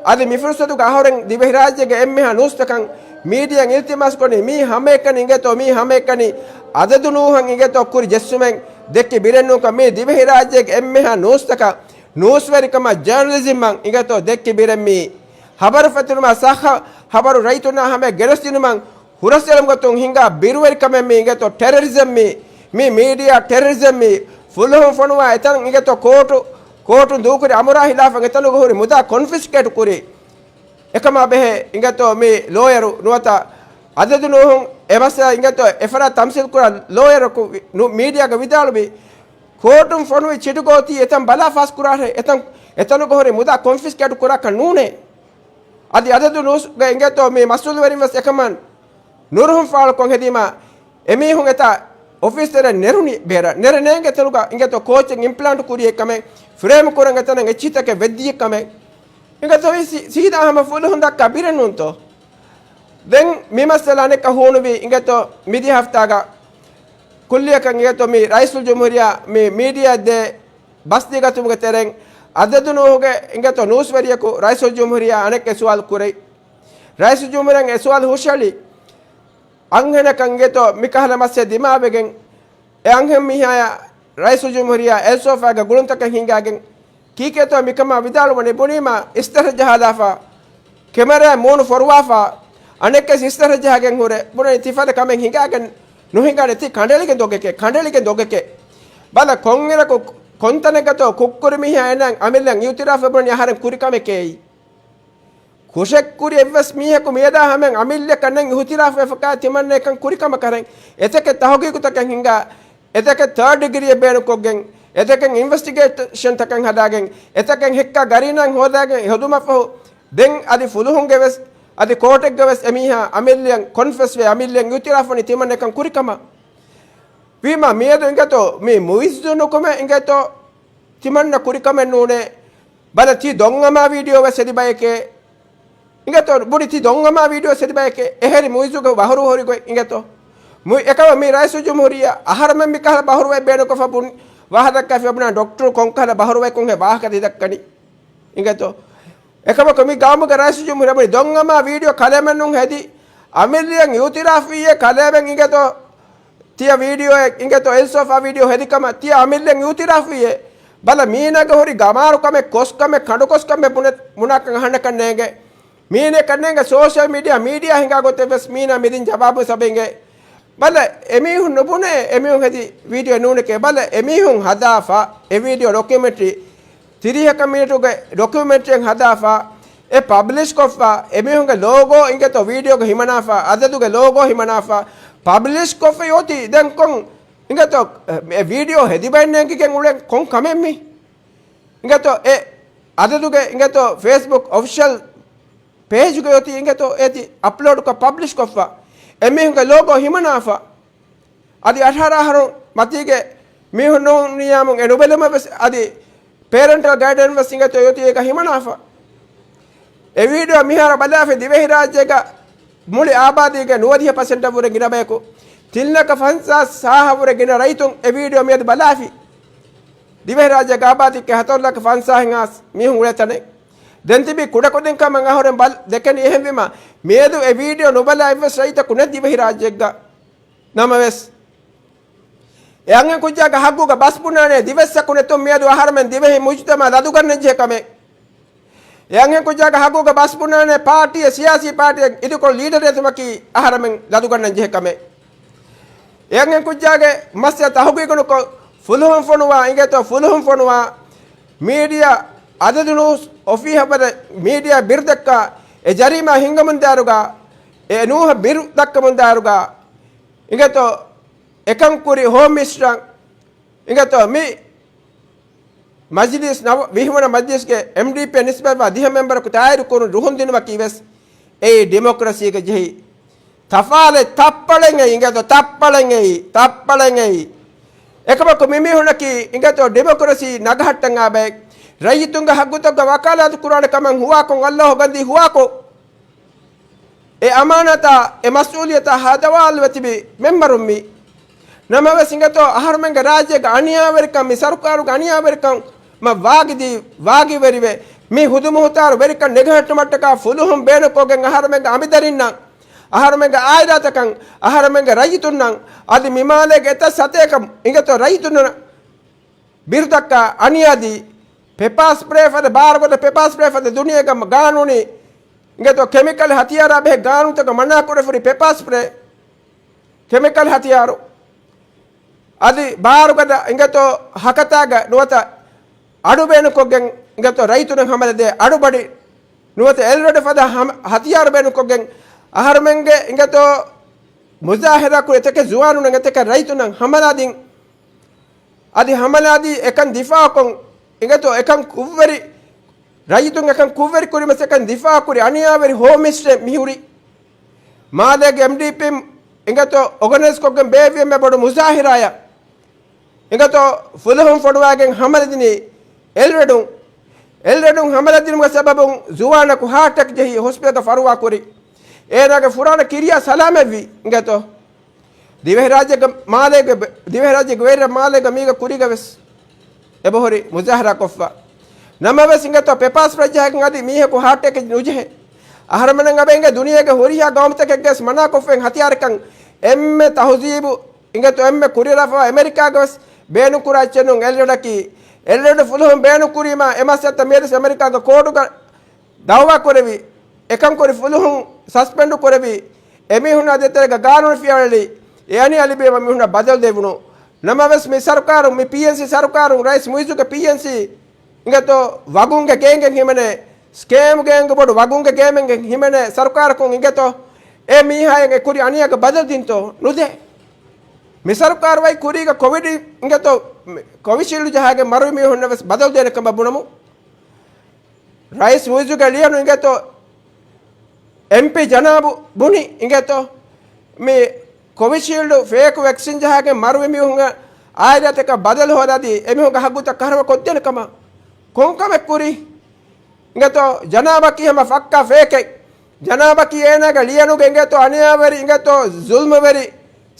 އަދި މި ފުރުސަތުގަ އަހުރެން ދިވެހިރާއްޖޭގެ އެންމެހާ ނޫސްތަކަށް މީޑިއާއަށް އިލްތިމާސް ކުރަނީ މީ ހަމައެކަނި އިނގޭތޯ މީ ހަމައެކަނި އަދަދު ނޫހަށް އިނގޭތޯ ކުރި ޖެއްސުމެއް ދެއްކި ބިރެއް ނޫންކަން މީ ދިވެހިރާއްޖޭގެ އެންމެހާ ނޫސްތަކަށް ނޫސްވެރިކަމަށް ޖާނަލިޒިމްއަށް އިނގޭތޯ ދެއްކި ބިރެއް މީ. ހަބަރު ފެތުރުމާ ސައްހަ ހަބަރު ރައްޔިތުންނާ ހަމަޔަށް ގެނެސްދިނުމަށް ހުރަސްއެޅުމުގެ ގޮތުން ހިނގާ ބިރުވެރިކަމެއް މީ އިނގޭތޯ ޓެރަރިޒަމް މީ. މީ މީޑިއާ ޓެރަރިޒަމް މީ. ފުލުހުން ފޮނުވާ އެތަން އިނގޭތޯ ކޯޓު، ކޯޓުން ދޫކުރި އަމުރާ ހިލާފަށް އެތަނުގަ ހުރި މުދާ ކޮންފިސްކޭޓް ކުރި. އެކަމާ ބެހޭ އިނގޭތޯ މި ލޯޔަރު ނުވަތަ އަދަދު ނޫހުން އެ މައްސަލަ އިނގޭތޯ އެފަރާތް ތަމްސީލް ކުރާ ލޯޔަރަކު ވި-، ނު-، މީޑިއާގަ ވިދާޅުވި ކޯޓުން ފޮނުވި ޗިޓުގަ އޮތީ އެތަން ބަލާ ފާސް ކުރާށޭ، އެތަން، އެތަނުގަ ހުރި މުދާ ކޮންފިސްކޭޓް ކުރާކަށް ނޫނޭ. އަދި އަދަދު ނޫސްގަ އިނގޭތޯ މި މަސްއޫލުވެރިން ވެސް އެކަމަށް ނުރުހުން ފާޅުކޮށް ހެދީމާ، އެމީހުން އެތާ އޮފީސް ތެރެއަށް ނެރުނީ ބޭރަށް. ނެރެ ނޭނގެ އެތަނުގަ އިނގޭތޯ ކޯޗެއް އިމްޕްލާންޓް ކުރި އެއްކަމެއް، ފްރޭމް ކުރަން އެތަނަށް އެއްޗިހިތަކެއް ވެއްދި އެއްކަމެއް. އިނގޭތޯ ސީ-، ސީދާ ހަމަ ފުލުހުން ދައްކާ ބިރެއް ނޫންތޯ؟ ދެން މި މައްސަލަ އަނެއްކާ ހޫނުވީ އިނގޭތޯ މިދިޔަ ހަފްތާގަ ކުއްލިއަކަށް އިނގޭތޯ މި ރައީސުލްޖުމްހޫރިއްޔާ މި މީޑިއާއަށް ދޭ ބަސްދީގަތުމުގެ ތެރެއިން އަދަދު ނޫހުގެ އިނގޭތޯ ނޫސްވެރިޔަކު ރައީސުލްޖުމްހޫރިއްޔާ އަނެއްކާ ސުވާލު ކުރޭ. ރައީސުލްޖުމްހޫރިއްޔާ އެ ސުވާލު ހުށައެޅީ އަންހެނަކަށް އިނގޭތޯ މިކަހަލަ މައްސަލަ ދިމާވެގެން އެ އަންހެން މީހާޔާ ރައީސުލްޖުމްހޫރިއްޔާ އެލް ސޯފާގެ ގުޅުންތަކަށް ހިނގާގެން ކީކޭތޯ މިކަމާ ވިދާޅުވަނީ ބުނީމާ އިސްތަށަށް ޖަހާލާފަ، ކެމެރާ މޫނު ފޮރުވާފަ، އަނެއްކާ އިސްތަށަށް ޖަހާގެން ހުރެ ބުނަނީ ތިފަދަ ކަމެއް ހިނގާގެން ނުހިނގާނެ ތި ކަނޑައެޅިގެން ދޮގެކޭ، ކަނޑައެޅިގެން ދޮގެކޭ. ބަލަ ކޮންއިރަކު ކޮންތަނެއްގަތޯ ކުށްކުރި މީހާ އޭނާ އަމިއްލައަށް އިއުތިރާފުވެ ބުނަނީ އަހަރެން ކުރި ކަމެކޭ. ކުށެއްކުރި އެއްވެސް މީހަކު މިއަދާ ހަމައިން އަމިއްލައަކަށް ނެތް އިއުތިރާފުވެފަކާ ތިމަންނަ އެކަން ކުރި ކަމަކަށް ރަނގަޅު. އެތަކެއް ތަހުގީގުތަކަށް ހިންގާ، އެތަކެއް ތާޑް ޑިގްރީއެއް ބޭނުންކޮށްގެން، އެތަކެއް އިންވެސްޓިގޭޝަންތަކަށް ހަދާގެން، އެތަކެއް ހެއްކާ ގަރީނާއެއް ހޯދާގެން ހެދުމަށްފަހު، ދެން އަދި ފުލުހުންގެ ވެސް، އަދި ކޯޓެއްގެ ވެސް އެމީހާ އަމިއްލައަށް ކޮންފެސްވެ އަމިއްލައަށް އިއުތިރާފުވަނީ ތިމަންނަ އެކަން ކުރި ކަމަށް. ވީމާ މިއަދު އިނގޭތޯ މި މުއިއްޒު ނުކުމެ އިނގޭތޯ ތިމަންނަ ކުރި ކަމެއް ނޫނޭ. ބަލަ ތީ ދޮންއަމާ ވީޑިއޯ ވެސް ހެދި ބަޔެކޭ. އިނގޭތޯ ބުނި ތީ ދޮންއަމާ ވީޑިއޯ ވެސް ހެދި ބަޔެކޭ. އެހެރި މުއިއްޒުގެ ބަހުރު ހުރި ގޮތް އިނގޭތޯ. މުއި އެކަމަ މި ރައީސުލްޖުމްހޫރިއްޔާ އަހަރުމެން މިކަހަލަ ބަހުރުވައެއް ބޭނުންކޮށްފަ ބުން ވާހަކަ ދައްކާފި ބުނާ ޑޮކްޓަރު ކޮންކަހަލަ ބަހުރުވައެއްކުން ހޭ ވާހަކަ ދިދައްކަނީ. އިނގޭތޯ. އެކަމަކު މި ގައުމުގެ ރައީސުލްޖުމްހޫރިއްޔާ ބުނި ދޮންއަމާ ވީޑިއޯ ކަލޭމެންނުން ހެދި އަމިއްލައަށް އިއުތިރާފުވިއޭ ކަލޭމެން އިނގޭތޯ. ތިޔަ ވީޑިއޯއެއް އިނގޭތޯ އެލްސޯފާ ވީޑިއޯ ހެދި ކަމަށް ތިޔަ އަމިއްލައަށް އިއުތިރާފުވިއޭ. ބަލަ މީނަގެ ހުރި ގަމާރުކަމެއް ކޮސްކަމެއް ކަނޑުކޮސްކަމެއް ބުނެ ބުނާކަން އަހަންނަކަށް ނޭނގެ. މީނަކަށް ނޭނގެ ސޯޝަލް މީޑިއާ، މީޑިއާ ހިނގާ ގޮތެއް ވެސް މީނަ މިދިން ޖަވާބު ސަބައިނގެ. ބަލަ އެމީހުން ނުބުނޭ އެމީހުން ހެދި ވީޑިއޯ ނޫނެކޭ. ބަލަ އެމީހުން ހަދާފަ އެ ވީޑިއޯ ޑޮކިއުމެންޓްރީ، ތިރީހަކަށް މިނިޓުގެ ޑޮކިއުމެންޓްރީއެއް ހަދާފަ އެ ޕަބްލިޝް ކޮށްފަ އެމީހުންގެ ލޯގޯ އިނގޭތޯ ވީޑިއޯގެ ހިމަނާފަ އަދަދުގެ ލޯގޯ ހިމަނާފަ ޕަބްލިޝް ކޮށްފަ އޮތީ ދެން ކޮން އިނގޭތޯ އެ ވީޑިއޯ ހެދި ބައެއް ނޭނގިގެން އުޅެން ކޮން ކަމެއް މީ؟ އިނގޭތޯ އެ އަދަދުގެ އިނގޭތޯ ފޭސްބުކް އޮފިޝަލް ޕޭޖުގަ އޮތީ އިނގޭތޯ އޭތި އަޕްލޯޑްކޮށް ޕަބްލިޝް ކޮށްފަ އެމީހުންގެ ލޯގޯ ހިމަނާފަ. އަދި އަށާރަ އަހަރު މަތީގެ މީހުން ނޫނިޔާމުން އެ ނުބެލުމަށް ވެސް އަދި ޕޭރެންޓަލް ގައިޑެންސް ވެސް އިނގޭތޯ އޮތީ އޭގަ ހިމަނާފަ. އެ ވީޑިއޯ މިހާރު ބަލާފި ދިވެހިރާއްޖޭގަ މުޅި އާބާދީގެ ނުވަދިހަ ޕަސެންޓަށް ވުރެ ގިނަ ބަޔަކު، ތިން ލަކަ ފަންސާސް ހާހަށް ވުރެ ގިނަ ރައްޔިތުން އެ ވީޑިއޯ މިއަދު ބަލާފި. ދިވެހިރާއްޖޭގެ އާބާދީ ހަތަރު ލަކަ ފަންސާހެއްހާސް މީހުން އުޅޭ ތަނެއް. ދެން ތިބީ ކުޑަކުދިންކަމަށް އަހުރެން ބަލް ދެކެނީ. އެހެންވީމަ، މިއަދު އެ ވީޑިއޯ ނުބަލާ އެއްވެސް ރައްޔިތަކު ނެތް ދިވެހިރާއްޖެއެއްގަ. ނަމަވެސް، އެ އަންހެން ކުއްޖާގެ ހައްގުގަ ބަސް ބުނާނެ ދިވެއްސަކު ނެތުން މިއަދު އަހަރެމެން ދިވެހި މުޖުތަމައަށް ލަދުގަންނަން ޖެހޭ ކަމެއް. އެ އަންހެން ކުއްޖާގެ ހައްގުގަ ބަސް ބުނާނެ ޕާޓީއެއް، ސިޔާސީ ޕާޓީއެއް އިދިކޮޅު ލީޑަރެއް އެތުމަކީ އަހަރެމެން ލަދުގަންނަން ޖެހޭ ކަމެއް. އެ އަންހެން ކުއްޖާގެ މައްސަލަ ތަހުގީގު ނުކޮށް، ފުލުހުން ފޮނުވާ އިނގޭތޯ ފުލުހުން ފޮނުވާ މީޑިއާ އަދަދު ނޫސް އޮފީހަށް ވަދެ މީޑިއާ ބިރު ދައްކާ އެ ޖަރީމާ ހިނގަމުން ދާއިރުގަ، އެ ނޫހަށް ބިރު ދައްކަމުން ދާއިރުގަ އިނގޭތޯ އެކަން ކުރި ހޯމް މިނިސްޓަރަށް އިނގޭތޯ މި މަޖިލީސް ނަވަ ވިހި ވަނަ މަޖިލީސްގެ އެމްޑީޕީ ނިސްބަތްވާ ދިހަ މެމްބަރަކު ތާއީދު ކުރުން ރުހުން ދިނުމަކީ ވެސް އެއީ ޑިމޮކްރަސީގެ ޖެހި ތަފާލެއް. ތައްޕަޅެއް އެއީ އިނގޭތޯ، ތައްޕަޅެއް އެއީ، ތައްޕަޅެއް އެއީ. އެކަމަކު މި މީހުންނަކީ އިނގޭތޯ ޑިމޮކްރަސީ ނަގަހައްޓަން އާ ބައެއް. ރައްޔިތުންގެ ހައްގުތަކަށް ވަކާލާތު ކުރާނެ ކަމަށް ހުވާކޮށް، އައްލާހު ގަންދީ ހުވާކޮށް، އެ އަމާނާތާ، އެ މަސްއޫލިއްޔަތާ ހަދަވާލު ވެ ތިބި މެމްބަރުން މީ. ނަމަވެސް އިނގޭތޯ އަހަރުމެންގެ ރާއްޖޭގެ އަނިޔާވެރިކަން، މި ސަރުކާރުގެ އަނިޔާވެރިކަން މަ ވާގިދީ، ވާގިވެރިވެ، މި ހުދުމުހުތާރު ވެރިކަން ނެގަހައްޓުމަށްޓަކާ ފުލުހުން ބޭނުންކޮށްގެން އަހަރުމެންގެ އަނބިދަރިންނަށް، އަހަރުމެންގެ އާއިލާތަކަށް، އަހަރުމެންގެ ރައްޔިތުންނަށް، އަދި މި މާލޭގެ އެތައް ސަތޭކަ އިނގޭތޯ ރައްޔިތުންނަށް ބިރުދައްކާ އަނިޔާދީ، ޕެޕާ ސްޕްރޭ ފަދަ ބާރުގަދަ، ޕެޕާ ސްޕްރޭ ފަދަ ދުނިޔޭގަ ގާނޫނީ އިނގޭތޯ ކެމިކަލް ހަތިޔާރާ ބެހޭ ގާނޫނުތަކަށް މަނާކުރެފުރި ޕެޕާ ސްޕްރޭ، ކެމިކަލް ހަތިޔާރު. އަދި ބާރުގަދަ އިނގޭތޯ ހަކަތާގަ ނުވަތަ އަޑު ބޭނުންކޮށްގެން އިނގޭތޯ ރައްޔިތުންނަށް ހަމަލަދޭ އަޑު ބަޑި ނުވަތަ އެލްރެޑް ފަދަ ހަމަ-، ހަތިޔާރު ބޭނުންކޮށްގެން އަހަރުމެންގެ އިނގޭތޯ މުޒާހިރާ ކުރި އެތަކެއް ޒުވާނުންނަށް އެތަކެއް ރައްޔިތުންނަށް ހަމަލާދިން. އަދި ހަމަލާދީ އެކަން ދިފާއުކޮށް އިނގޭތޯ އެކަން ކުށްވެރި ރައްޔިތުން އެކަން ކުށްވެރި ކުރިމަސް އެކަން ދިފާއުކުރި އަނިޔާވެރި ހޯމް މިނިސްޓަރެއް މިހުރި. މާލޭގެ އެމްޑީޕީ އިނގޭތޯ އޯގަނައިޒްކޮށްގެން ބޭއްވިއެންމެ ބޮޑު މުޒާހިރާއަށް އިނގޭތޯ ފުލުހުން ފޮނުވާގެން ހަމަލަދިނީ އެލްރެޑުން. އެލްރެޑުން ހަމަލަދިނުމުގެ ސަބަބުން ޒުވާނަކު ހާޓްއެޓެކް ޖެހި ހޮސްޕިޓަލްގަ ފަރުވާކުރި. އޭނާގެ ފުރާނަ ކިރިޔާ ސަލާމަތްވި އިނގޭތޯ. ދިވެހިރާއްޖޭގެ މާލޭގެ، ދިވެހިރާއްޖޭގެ ވެރިރަށް މާލޭގަ މީގަ ކުރީގަ ވެސް އެބަހުރި މުޒާހަރާ ކޮށްފަ. ނަމަވެސް އިނގޭތޯ ޕެޕާ ސްޕްރޭ ޖަހައިގެން އަދި މީހަކު ހާޓްއެޓެކެއް ނުޖެހޭ. އަހަރެމެން އަބަ އިނގޭ ދުނިޔޭގެ ހުރިހާ ގައުމުތަކެއްގެ ވެސް މަނާކޮށްފައިން ހަތިޔާރަކަށް އެންމެ ތަހުޒީބު އިނގޭތޯ އެންމެ ކުރިއަރާފަ އެމެރިކާގަ ވެސް ބޭނުންކުރާ އެއްޗެއް ނޫން އެލްރެޑަކީ. އެލްރެޑު ފުލުހުން ބޭނުންކުރީމާ އެ މައްސަލަތައް މިއަދު ވެސް އެމެރިކާގެ ކޯޓުގަ ދައުވާ ކުރެވި، އެކަން ކުރި ފުލުހުން ސަސްޕެންޑު ކުރެވި، އެމީހުންނާ ދޭތެރޭގަ ގާނޫނު ފިޔަވަޅު އެޅި، އެ އަނިޔާ ލިބިއިރު މީހުންނަށް ބަދަލު ދެވުނު. ނަމަވެސް މި ސަރުކާރު، މި ޕީއެންސީ ސަރުކާރު، ރައީސް މުއިއްޒުގެ ޕީއެންސީ އިނގޭތޯ ވަގުންގެ ގޭންގެން ހިމެނޭ، ސްކޭމް ގޭންގެ ބޮޑު ވަގުންގެ ގޭމެންގެން ހިމެނޭ ސަރުކާރަކުން އިނގޭތޯ އެ މީހާއަށް އެ ކުރި އަނިޔާގެ ބަދަލު ދިންތޯ؟ ނުދޭ. މި ސަރުކާރު ވައި ކުރީގަ ކޮވިޑް އިނގޭތޯ ކޮވިޝީލްޑް ޖަހާގެން މަރުވި މީހުންނަށް ވެސް ބަދަލު ދޭނެ ކަމަށް ބުނަމު. ރައީސް މުއިއްޒުގެ ލިޔަނު އިނގޭތޯ އެމްޕީ ޖަނާބު ބުނި އިނގޭތޯ މި ކޮވިޝީލްޑް ފޭކު ވެކްސިން ޖަހާގެން މަރުވި މީހުންގެ އާއިލާތަކަށް ބަދަލު ހޯދާދީ އެމީހުންގެ ހައްގުތައް ކަހަރަވަ ކޮށްދޭނެ ކަމަށް ކޮން ކަމެއް ކުރީ؟ އިނގޭތޯ ޖަނާބަކީ ހަމަ ފައްކާ ފޭކެއް. ޖަނާބަކީ އޭނާގެ ލިޔަނުގެ އިނގޭތޯ އަނިޔާވެރި އިނގޭތޯ ޒުލްމުވެރި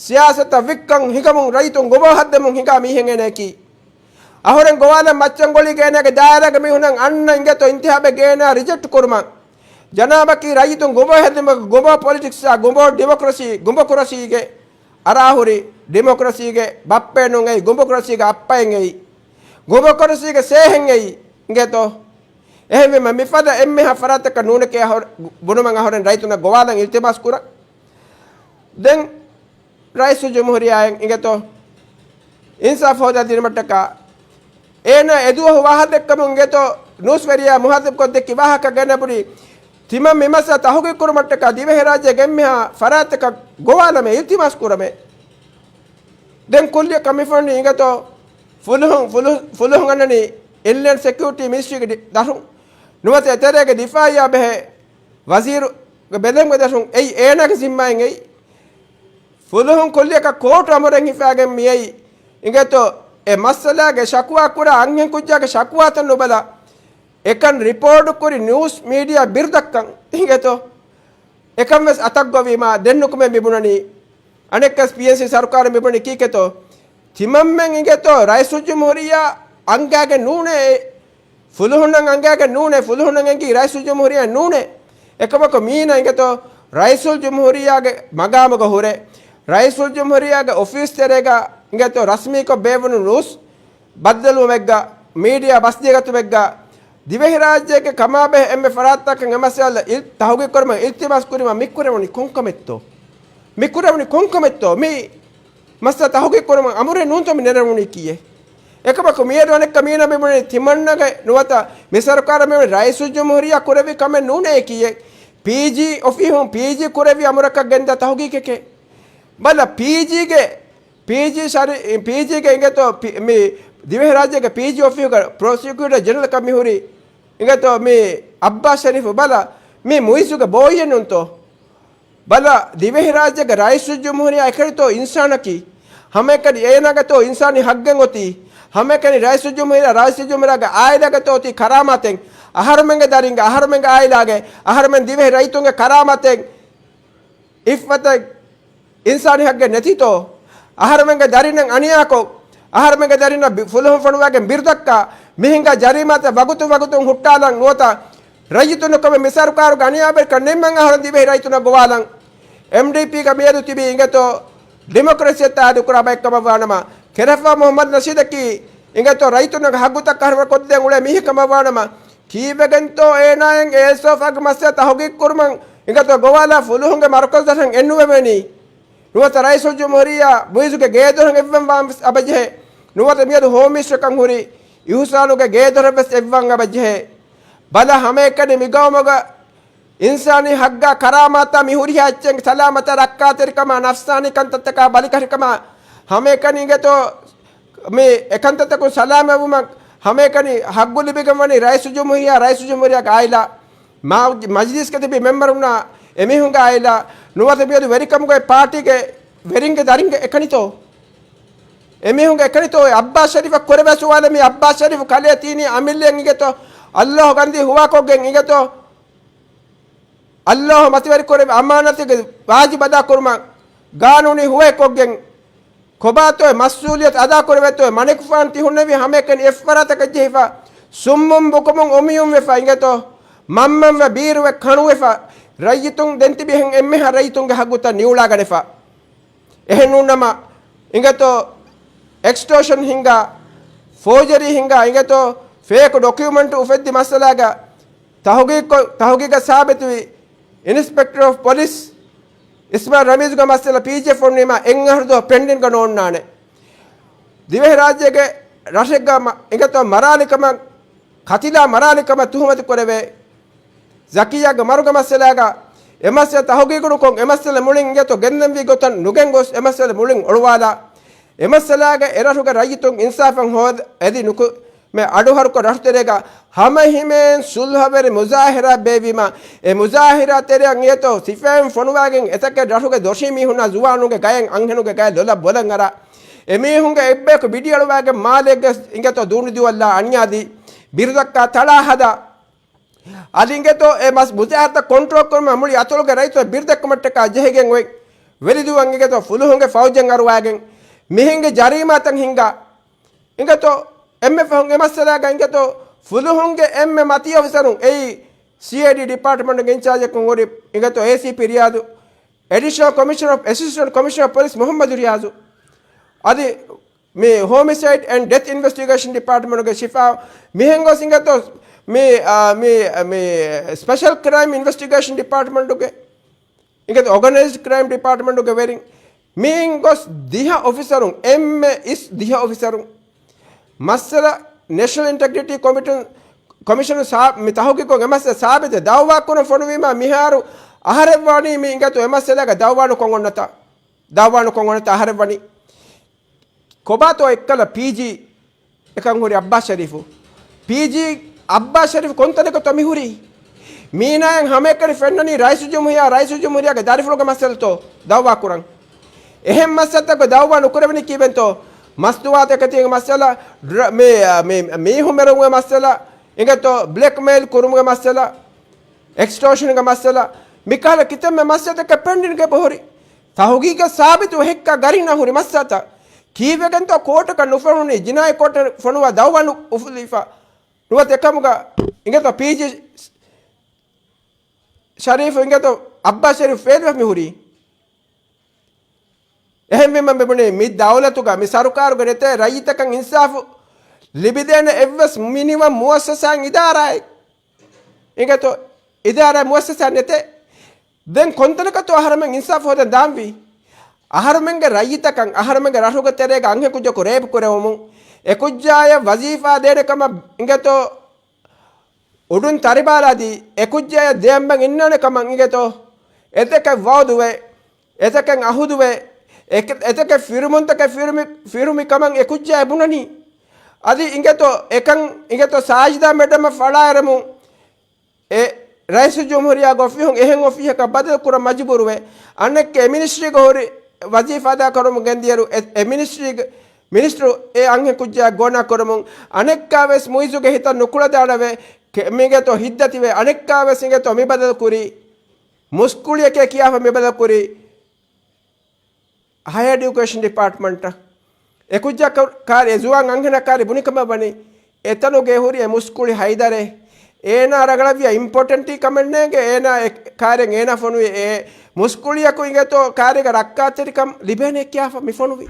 ސިޔާސަތަށް ވިއްކަން ހިނގަމުން ރައްޔިތުން ގޮވާ ހައްދަމުން ހިނގާ މީހެއް އޭނާއަކީ. އަހުރެން ގޮވާލަން މައްޗަންގޮޅީގެ އޭނާގެ ދާއިރާގެ މީހުންނަށް އަންނަ އިނގޭތޯ އިންތިހާބެއްގެ އޭނާ ރިޖެކްޓް ކުރުމަށް. ޖަނާބަކީ ރައްޔިތުން ގޮވާ ހެދުމަށް ގޮވާ ޕޮލިޓިކްސްއާ ގޮވާ ޑިމޮކްރަސީ، ގޮވާ ކުރަސީގެ އަރާހުރި ޑިމޮކްރަސީގެ ބައްޕައެއް ނޫން އެއީ، ޑިމޮކްރަސީގެ އައްޕައެއް އެއީ، ޑިމޮކްރަސީގެ ސޭހެއް އެއީ އިނގޭތޯ. އެހެންވީމަ މިފަދަ އެންމެހާ ފަރާތަކަށް ނޫނެކޭ އަހުރ-، ބުނުމަށް އަހުރެން ރައްޔިތުންނަށް ގޮވާލަން އިލްތިމާސް ކުރަން. ދެން ރައީސުލްޖުމްހޫރިއްޔާއަށް އިނގޭތޯ އިންސާފް ހޯދާ ދިނުމަށްޓަކާ އޭނާ އެދުވަހު ވާހަކަ ދެއްކަމުން އިނގޭތޯ ނޫސްވެރިޔާ މުހާތަބްކޮށް ދެއްކި ވާހަކަ ގެނެބުނީ ތިމަން މި މައްސަލަ ތަހުގީގު ކުރުމަށްޓަކާ ދިވެހިރާއްޖޭގެ އެންމެހާ ފަރާތަކަށް ގޮވާލަމޭ، އިލްތިމާސް ކުރަމޭ. ދެން ކުއްލިއަކަށް މި ފޮނުނީ އިނގޭތޯ ފުލުހުން، ފުލު-، ފުލުހުން އަންނަނީ އިންލޭންޑް ސެކިއުރިޓީ މިނިސްޓްރީގެ ދަށުން. ނުވަތަ އެތެރޭގެ ދިފާއީއާ ބެހޭ ވަޒީރުގެ ބެލެންގެ ދަށުން. އެއީ އޭނާގެ ޒިންމާއެއް އެއީ. ފުލުހުން ކުއްލިއަކަށް ކޯޓު އަމުރެއް ހިފާގެން މިއައީ. އިނގޭތޯ އެ މައްސަލާގެ ޝަކުވާ ކުރާ އަންހެން ކުއްޖާގެ ޝަކުވާތައް ނުބަލާ، އެކަން ރިޕޯޓު ކުރި ނޫސް މީޑިއާ ބިރުދައްކަން އިނގޭތޯ. އެކަން ވެސް އަތަށް ގޮވީމާ ދެން ނުކުމެ މި ބުނަނީ. އަނެއްކަސް ޕީއެންސީ ސަރުކާރު މި ބުނީ ކީކޭތޯ؟ ތިމަންމެން އިނގޭތޯ ރައީސުލްޖުމްހޫރިއްޔާ އަންގާގެން ނޫނޭ. ފުލުހުންނަށް އަނގާގެން ނޫނޭ، ފުލުހުންނަށް އެނގީ ރައީސުލްޖުމްހޫރިއްޔާ ނޫނޭ. އެކަމަކު މީނަ އިނގޭތޯ ރައީސުލްޖުމްހޫރިއްޔާގެ މަގާމުގަ ހުރެ، ރައީސުލްޖުމްހޫރިއްޔާގެ އޮފީސް ތެރޭގަ އިނގޭތޯ ރަސްމީކޮށް ބޭއްވުނު ނޫސް ބައްދަލުވުމެއްގަ، މީޑިއާ ބަސްދިޔަގަތުމެއްގަ، ދިވެހިރާއްޖޭގެ ކަމާބެހޭ އެންމެ ފަރާތްތަކަށް އެ މައްސަލަ އިލް-، ތަހުގީގު ކުރުމަށް އިލްތިމާސް ކުރީމަ މި ކުރެވުނީ ކޮންކަމެއްތޯ؟ މި ކުރެވުނީ ކޮންކަމެއްތޯ؟ މި މައްސަލަ ތަހުގީގު ކުރުމަށް އަމުރެއް ނޫންތޯ މި ނެރެވުނީ ކީއެއް؟ އެކަމަކު މިއަދު އަނެއްކާ މީނަ މި ބުނީ ތިމަންނަގެ ނުވަތަ މި ސަރުކާރަށް މި ރައީސުލްޖުމްހޫރިއްޔާ ކުރެއްވި ކަމެއް ނޫނޭ ކީއެއް؟ ޕީޖީ އޮފީހުން ޕީޖީ ކުރެއްވި އަމުރަކަށް ގެންދާ ތަހުގީގެކޭ. ބަލަ ޕީޖީގެ، ޕީޖީ ޝަރި-، ޕީޖީގެ އިނގޭތޯ ޕި-، މި ދިވެހިރާއްޖޭގެ ޕީޖީ އޮފީހުގަ ޕްރޮސިކިއުޓަރ ޖެނެރަލަކަށް މިހުރީ އިނގޭތޯ މި އައްބާސް ޝަރީފު. ބަލަ މި މުއިއްޒުގެ ބޯއްޔެއް ނޫންތޯ؟ ބަލަ، ދިވެހިރާއްޖޭގެ ރައީސުލްޖުމްހޫރިއްޔާ އެކަނިތޯ އިންސާނަކީ؟ ހަމައެކަނި އޭނާގެތޯ އިންސާނީ ހައްގެއް އޮތީ؟ ހަމައެކަނި ރައީސުލްޖުމްހޫރިއްޔާ، ރައީސުލްޖުމްހޫރިއްޔާގެ އާއިލާގެތޯ އޮތީ ކަރާމާތެއް؟ އަހަރުމެންގެ ދަރިންގެ، އަހަރުމެންގެ އާއިލާގެ، އަހަރުމެން ދިވެހި ރައްޔިތުންގެ ކަރާމާތެއް އިއްފަތެއް އިންސާނީ ހައްގެއް ނެތީތޯ؟ އަހަރުމެންގެ ދަރިންނަށް އަނިޔާކޮށް، އަހަރުމެންގެ ދަރިންނަށް ބި-، ފުލުހުން ފޮނުވާގެން ބިރުދައްކާ، މިހިނގާ ޖަރީމާތައް ވަގުތުން ވަގުތުން ހުއްޓާލަން ނުވަތަ ރައްޔިތުންނަށް ކޮމެ މި ސަރުކާރުގެ އަނިޔާވެރިކަން ނިންމަން އަހަރެން ދިވެހި ރައްޔިތުންނަށް ގޮވާލަން. އެމްޑީޕީގަ މިއަދު ތިބީ އިނގޭތޯ ޑިމޮކްރަސީއަށް ތާއީދު ކުރާ ބައެއް ކަމަށްވާ ނަމަ، ކެރަފާ މުހައްމަދު ނަޝީދަކީ އިނގޭތޯ ރައްޔިތުންނަށް ހައްގުތައް ކަހަރުވަ ކޮށްދޭން އުޅޭ މީހެއް ކަމަށްވާ ނަމަ، ކީއްވެގެންތޯ އޭނާއަށް އޭސް އޯފާގެ މައްސަލަ ތަހުގީގު ކުރުމަށް އިނގޭތޯ ގޮވާލާ ފުލުހުންގެ މަރުކަޒު ދަށަށް އެއްނުވެވޭނީ؟ ނުވަތަ ރައީސުލްޖުމްހޫރިއްޔާ މުއިއްޒުގެ ގޭދޮރަށް އެއްވަން ވާން ވެސް އަބަޖެހޭ. ނުވަތަ މިއަދު ހޯމް މިނިސްޓަރކަން ހުރި އިހުސާނުގެ ގޭދޮރަށް ވެސް އެއްވަން އަބަޖެހޭ. ބަލަ ހަމައެކަނި މިގައުމުގަ އިންސާނީ ހައްގާ ކަރާމާތާ މި ހުރިހާ އެއްޗެއް ސަލާމަތާ ރައްކާތެރިކަމާ ނަފްސާނީ ކަންތައްތަކާ ބަލިކަށިކަމާ ހަމައެކަނި އިނގޭތޯ މި އެކަންތައްތަކުން ސަލާމަތްވުމަށް ހަމައެކަނި ހައްގު ލިބިގެންވަނީ ރައީސުލްޖުމްހޫރިއްޔާ، ރައީސުލްޖުމްހޫރިއްޔާގެ އާއިލާ، މާ-، މަޖިލީސްގަ ތިބި މެމްބަރުންނާ އެމީހުންގެ އާއިލާ، ނުވަތަ މިއަދު ވެރިކަމުގައި ޕާޓީގެ ވެރިންގެ ދަރިންގެ އެކަނިތޯ؟ އެމީހުންގެ އެކަނިތޯ؟ އެ އައްބާސް ޝަރީފަށް ކުރެވޭ ސުވާލެއް މީ އައްބާސް ޝަރީފު ކަލޭ ތީނީ އަމިއްލައަށް އިނގޭތޯ އައްލާހު ގަންދީ ހުވާކޮށްގެން އިނގޭތޯ އައްލާހު މަތިވެރިކުރެއްވި އަމާނަތުގެ ވާޖިބު އަދާކުރުމަށް ގާނޫނީ ހުވައެއްކޮށްގެން، ކޮބާތޯ އެ މަސްއޫލިއްޔަތު އަދާކުރެވޭތޯ އެ މަނިކުފާނު ތިހުންނެވި ހަމައެކަނި އެއްފަރާތަކަށް ޖެހިފަ، ސުއްމުން ބުކުމުން އުމިއުންވެފަ އިނގޭތޯ، މަންމަންވެ ބީރުވެ ކަނުވެފަ، ރައްޔިތުން ދެންތިބި އެހެން އެންމެހާ ރައްޔިތުންގެ ހައްގުތައް ނިއުޅާގަނެފަ. އެހެންނޫންނަމަ، އިނގޭތޯ އެކްސްޓޯޝަން ހިންގާ، ފޯޖަރީ ހިންގާ، އިނގޭތޯ ފޭކު ޑޮކިއުމަންޓު އުފެއްދި މައްސަލާގަ ތަހުގީގު-، ތަހުގީގަށް ސާބިތުވި އިންސްޕެކްޓަރ އޮފް ޕޮލިސް އިސްމާއިލް ރަމީޒުގެ މައްސަލަ ޕީޖީއެފް ފޮނުވީމާ އެއް އަހަރު ދުވަހު ޕެންޑިންގ ނޯންނާނެ. ދިވެހިރާއްޖޭގެ ރަށެއްގަ މަ-، އިނގޭތޯ މަރާލިކަމަށް، ކަތިލާ މަރާލިކަމަށް ތުހުމަތު ކުރެވޭ. ޒަކިއްޔާގެ މަރުގެ މައްސަލާގަ އެ މައްސަލަ ތަހުގީގުނުކޮށް، އެ މައްސަލަ މުޅިން އިނގޭތޯ ގެންދަންވީ ގޮތަށް ނުގެންގޮސް، އެ މައްސަލަ މުޅިން އޮޅުވާލާ، އެ މައްސަލާގަ އެ ރަށުގެ ރައްޔިތުން އިންސާފަށް ހޯދަ އެދި ނުކު-، މެ އަޑުހަރުކޮށް ރަށުތެރޭގަ ހަމަހިމޭން ސުލްހަވެރި މުޒާހިރާ ބޭއްވީމަ، އެ މުޒާހިރާ ތެރެއަށް އިނގޭތޯ ސިފައިން ފޮނުވާގެން އެތަކެއް ރަށުގެ ދޮށީ މީހުންނާ ޒުވާނުންގެ ގަޔަށް އަންހެނުގެ ގަޔަށް ލޮލަށް ބޮލަށް އަރާ، އެ މީހުންގެ އެއްބަޔަކު ބިޑިއަޅުވާގެން މާލެއަށް ގެސް އިނގޭތޯ ދޫނިދުވައްލާ އަނިޔާދީ، ބިރުދައްކާ ތަޅާ ހަދާ، އަދި އިނގޭތޯ އެ މަސް މުޒާހަރާތައް ކޮންޓްރޯލް ކުރުމަށް މުޅި އަތޮޅުގެ ރައްޔިތުން ބިރުދެއްކުމަށްޓަކާ ޖެހިގެން އޮތް ވެލިދުވަން އިނގޭތޯ ފުލުހުންގެ ފައުޖެއް އަރުވާގެން މިހެންގެ ޖަރީމާތައް ހިންގާ. އިނގޭތޯ އެންމެ ފަހުން އެ މައްސަލާގަ އިނގޭތޯ ފުލުހުންގެ އެންމެ މަތީ އޮފިސަރުން އެއީ ސީއައިޑީ ޑިޕާޓްމަންޓުގެ އިންޗާޖަކުން ހުރި އިނގޭތޯ އޭސީޕީ ރިޔާޒު، އެޑިޝަނަލް ކޮމިޝަނަރ އޮފް، އެސިސްޓެންޓް ކޮމިޝަނަރ އޮފް ޕޮލިސް މުހައްމަދު ރިޔާޒު، އަދި މި ހޯމިސައިޑް އެންޑް ޑެތް އިންވެސްޓިގޭޝަން ޑިޕާޓްމަންޓުގެ ޝިފާ، މިހެން ގޮސް އިނގޭތޯ މި، އާ، މި، މި ސްޕެޝަލް ކްރައިމް އިންވެސްޓިގޭޝަން ޑިޕާޓްމަންޓުގެ އިނގޭތޯ އޯގަނައިޒްޑް ކްރައިމް ޑިޕާޓްމަންޓުގެ ވެރިން މިއިން ގޮސް ދިހަ އޮފިސަރުން، އެންމެ އިސް ދިހަ އޮފިސަރުން މައްސަލަ ނޭޝަނަލް އިންޓެގްރިޓީ ކޮމިޓުން، ކޮމިޝަނު ސާ-، މި ތަހުގީގު އެ މައްސަލަ ސާބިތެއް ދައުވާ ކުރަން ފޮނުވީމާ މިހާރު އަހަރެއް ވަނީ މި އިނގޭތޯ އެ މައްސަލަގަ ދައުވާ ނުކޮށް އޮންނަތާ، ދައުވާ ނުކޮށް އޮންނަތާ އަހަރެއް ވަނީ. ކޮބާތޯ އެއްކަލަ ޕީޖީ އެކަން ހުރި އައްބާސް ޝަރީފު؟ ޕީޖީ އައްބާސް ޝަރީފު ކޮންތަނެކަތޯ މި ހުރީ؟ މީނާއަށް ހަމައެކަނި ފެންނަނީ ރައީސުލްޖުމްހޫރިއްޔާ، ރައީސުލްޖުމްހޫރިއްޔާގެ ދަރިފުޅުގެ މައްސަލަތޯ ދައުވާ ކުރަން؟ އެހެން މައްސަލަތަކަށް ދައުވާ ނުކުރެވެނީ ކީއްވެންތޯ؟ މަސްތުވާތަކެތީގެ މައްސަލަ، ޑްރ-، މި، މި، މީހުން މެރުވުމުގެ މައްސަލަ، އިނގޭތޯ ބްލެކްމެއިލް ކުރުމުގެ މައްސަލަ، އެކްސްޓޯޝަންގެ މައްސަލަ، މިކަހަލަ ކިތަންމެ މައްސަލަތަކެއް ޕެންޑިންގ އެބަހުރި. ތަހުގީގަށް ސާބިތު ހެއްކާ ގަރީނާ ހުރި މައްސަލަތައް. ކީއްވެގެންތޯ ކޯޓަކަށް ނުފޮނުނީ، ޖިނާއީ ކޯޓަށް ފޮނުވާ ދައުވާ ނު އުފުލިފަ ނުވަތަ އެކަމުގަ އިނގޭތޯ ޕީޖީ ޝަރީފު އިނގޭތޯ އައްބާސް ޝަރީފު ފެއިލްވެފަ މި ހުރީ. އެހެންވީމަ މި ބުނީ މި ދައުލަތުގަ މި ސަރުކާރުގަ ނެތޭ ރައްޔިތަކަށް އިންސާފު ލިބިދޭނެ އެއްވެސް މިނިވަން މުއައްސަސާއެއް އިދާރާއެއް. އިނގޭތޯ އިދާރާ މުއައްސަސާ ނެތޭ. ދެން ކޮންތަނަކަށްތޯ އަހަރުމެން އިންސާފު ހޯދަން ދާންވީ؟ އަހަރުމެންގެ ރައްޔިތަކަށް، އަހަރުމެންގެ ރަށުގެ ތެރޭގަ އަންހެންކުއްޖަކު ރޭޕް ކުރެވުމުން، އެކުއްޖާޔަށް ވަޒީފާ ދޭނެ ކަމަށް އިނގޭތޯ އުޑުން ތަރިބާލާދީ، އެކުއްޖާޔަށް ދެއަނބަން އިންނާނެ ކަމަށް އިނގޭތޯ އެތަކެއް ވައުދުވެ، އެތަކެއް އަހުދުވެ، އެކެ-، އެތަކެއް ފިރުމުންތަކެއް ފިރުމި-، ފިރުމި ކަމަށް އެކުއްޖާޔަށް ބުނަނީ. އަދި އިނގޭތޯ އެކަން އިނގޭތޯ ސާޖިދާ މެޑަމަށް ފަޅާއެރުމުން، އެ ރައީސުލްޖުމްހޫރިއްޔާގެ އޮފީހުން އެހެން އޮފީހަކަށް ބަދަލު ކުރަން މަޖުބޫރުވެ، އަނެއްކެ އެ މިނިސްޓްރީގަ ހުރި ވަޒީފާ އަދާކުރަމުން ގެންދިޔައިރު، އެ، އެ މިނިސްޓްރީގެ މިނިސްޓަރު އެ އަންހެން ކުއްޖާ ގޯނާ ކުރަމުން، އަނެއްކާވެސް މުއިއްޒުގެ ހިތަށް ނުކުޅަދާނަވެ، ކެ-، މިގޭތޯ ހިތްދަތިވެ، އަނެއްކާވެސް އިނގޭތޯ މި ބަދަލު ކުރީ، މުސްކުޅިއެކޭ ކިޔާފަ މި ބަދަލު ކުރީ. ހަޔަރ އެޑިއުކޭޝަން ޑިޕާޓްމަންޓަށް އެކުއްޖާ ކަ-، ކާރި އެ ޒުވާން އަންހެނާ ކާރި ބުނިކަމަށް ވަނީ، އެތަނުގެ ހުރި އެ މުސްކުޅި ހައިދަރެއް، އޭނާ ރަނގަޅަށްވިޔަ އިމްޕޯޓެންޓީ ކަމެއް ނޭނގެ، އޭނާ އެ ކާރިއަށް އޭނާ ފޮނުވި އެ މުސްކުޅިޔަކު އިނގޭތޯ ކާރީގަ ރައްކާތެރިކަން ލިބޭނެ ކިޔާފަ މި ފޮނުވި.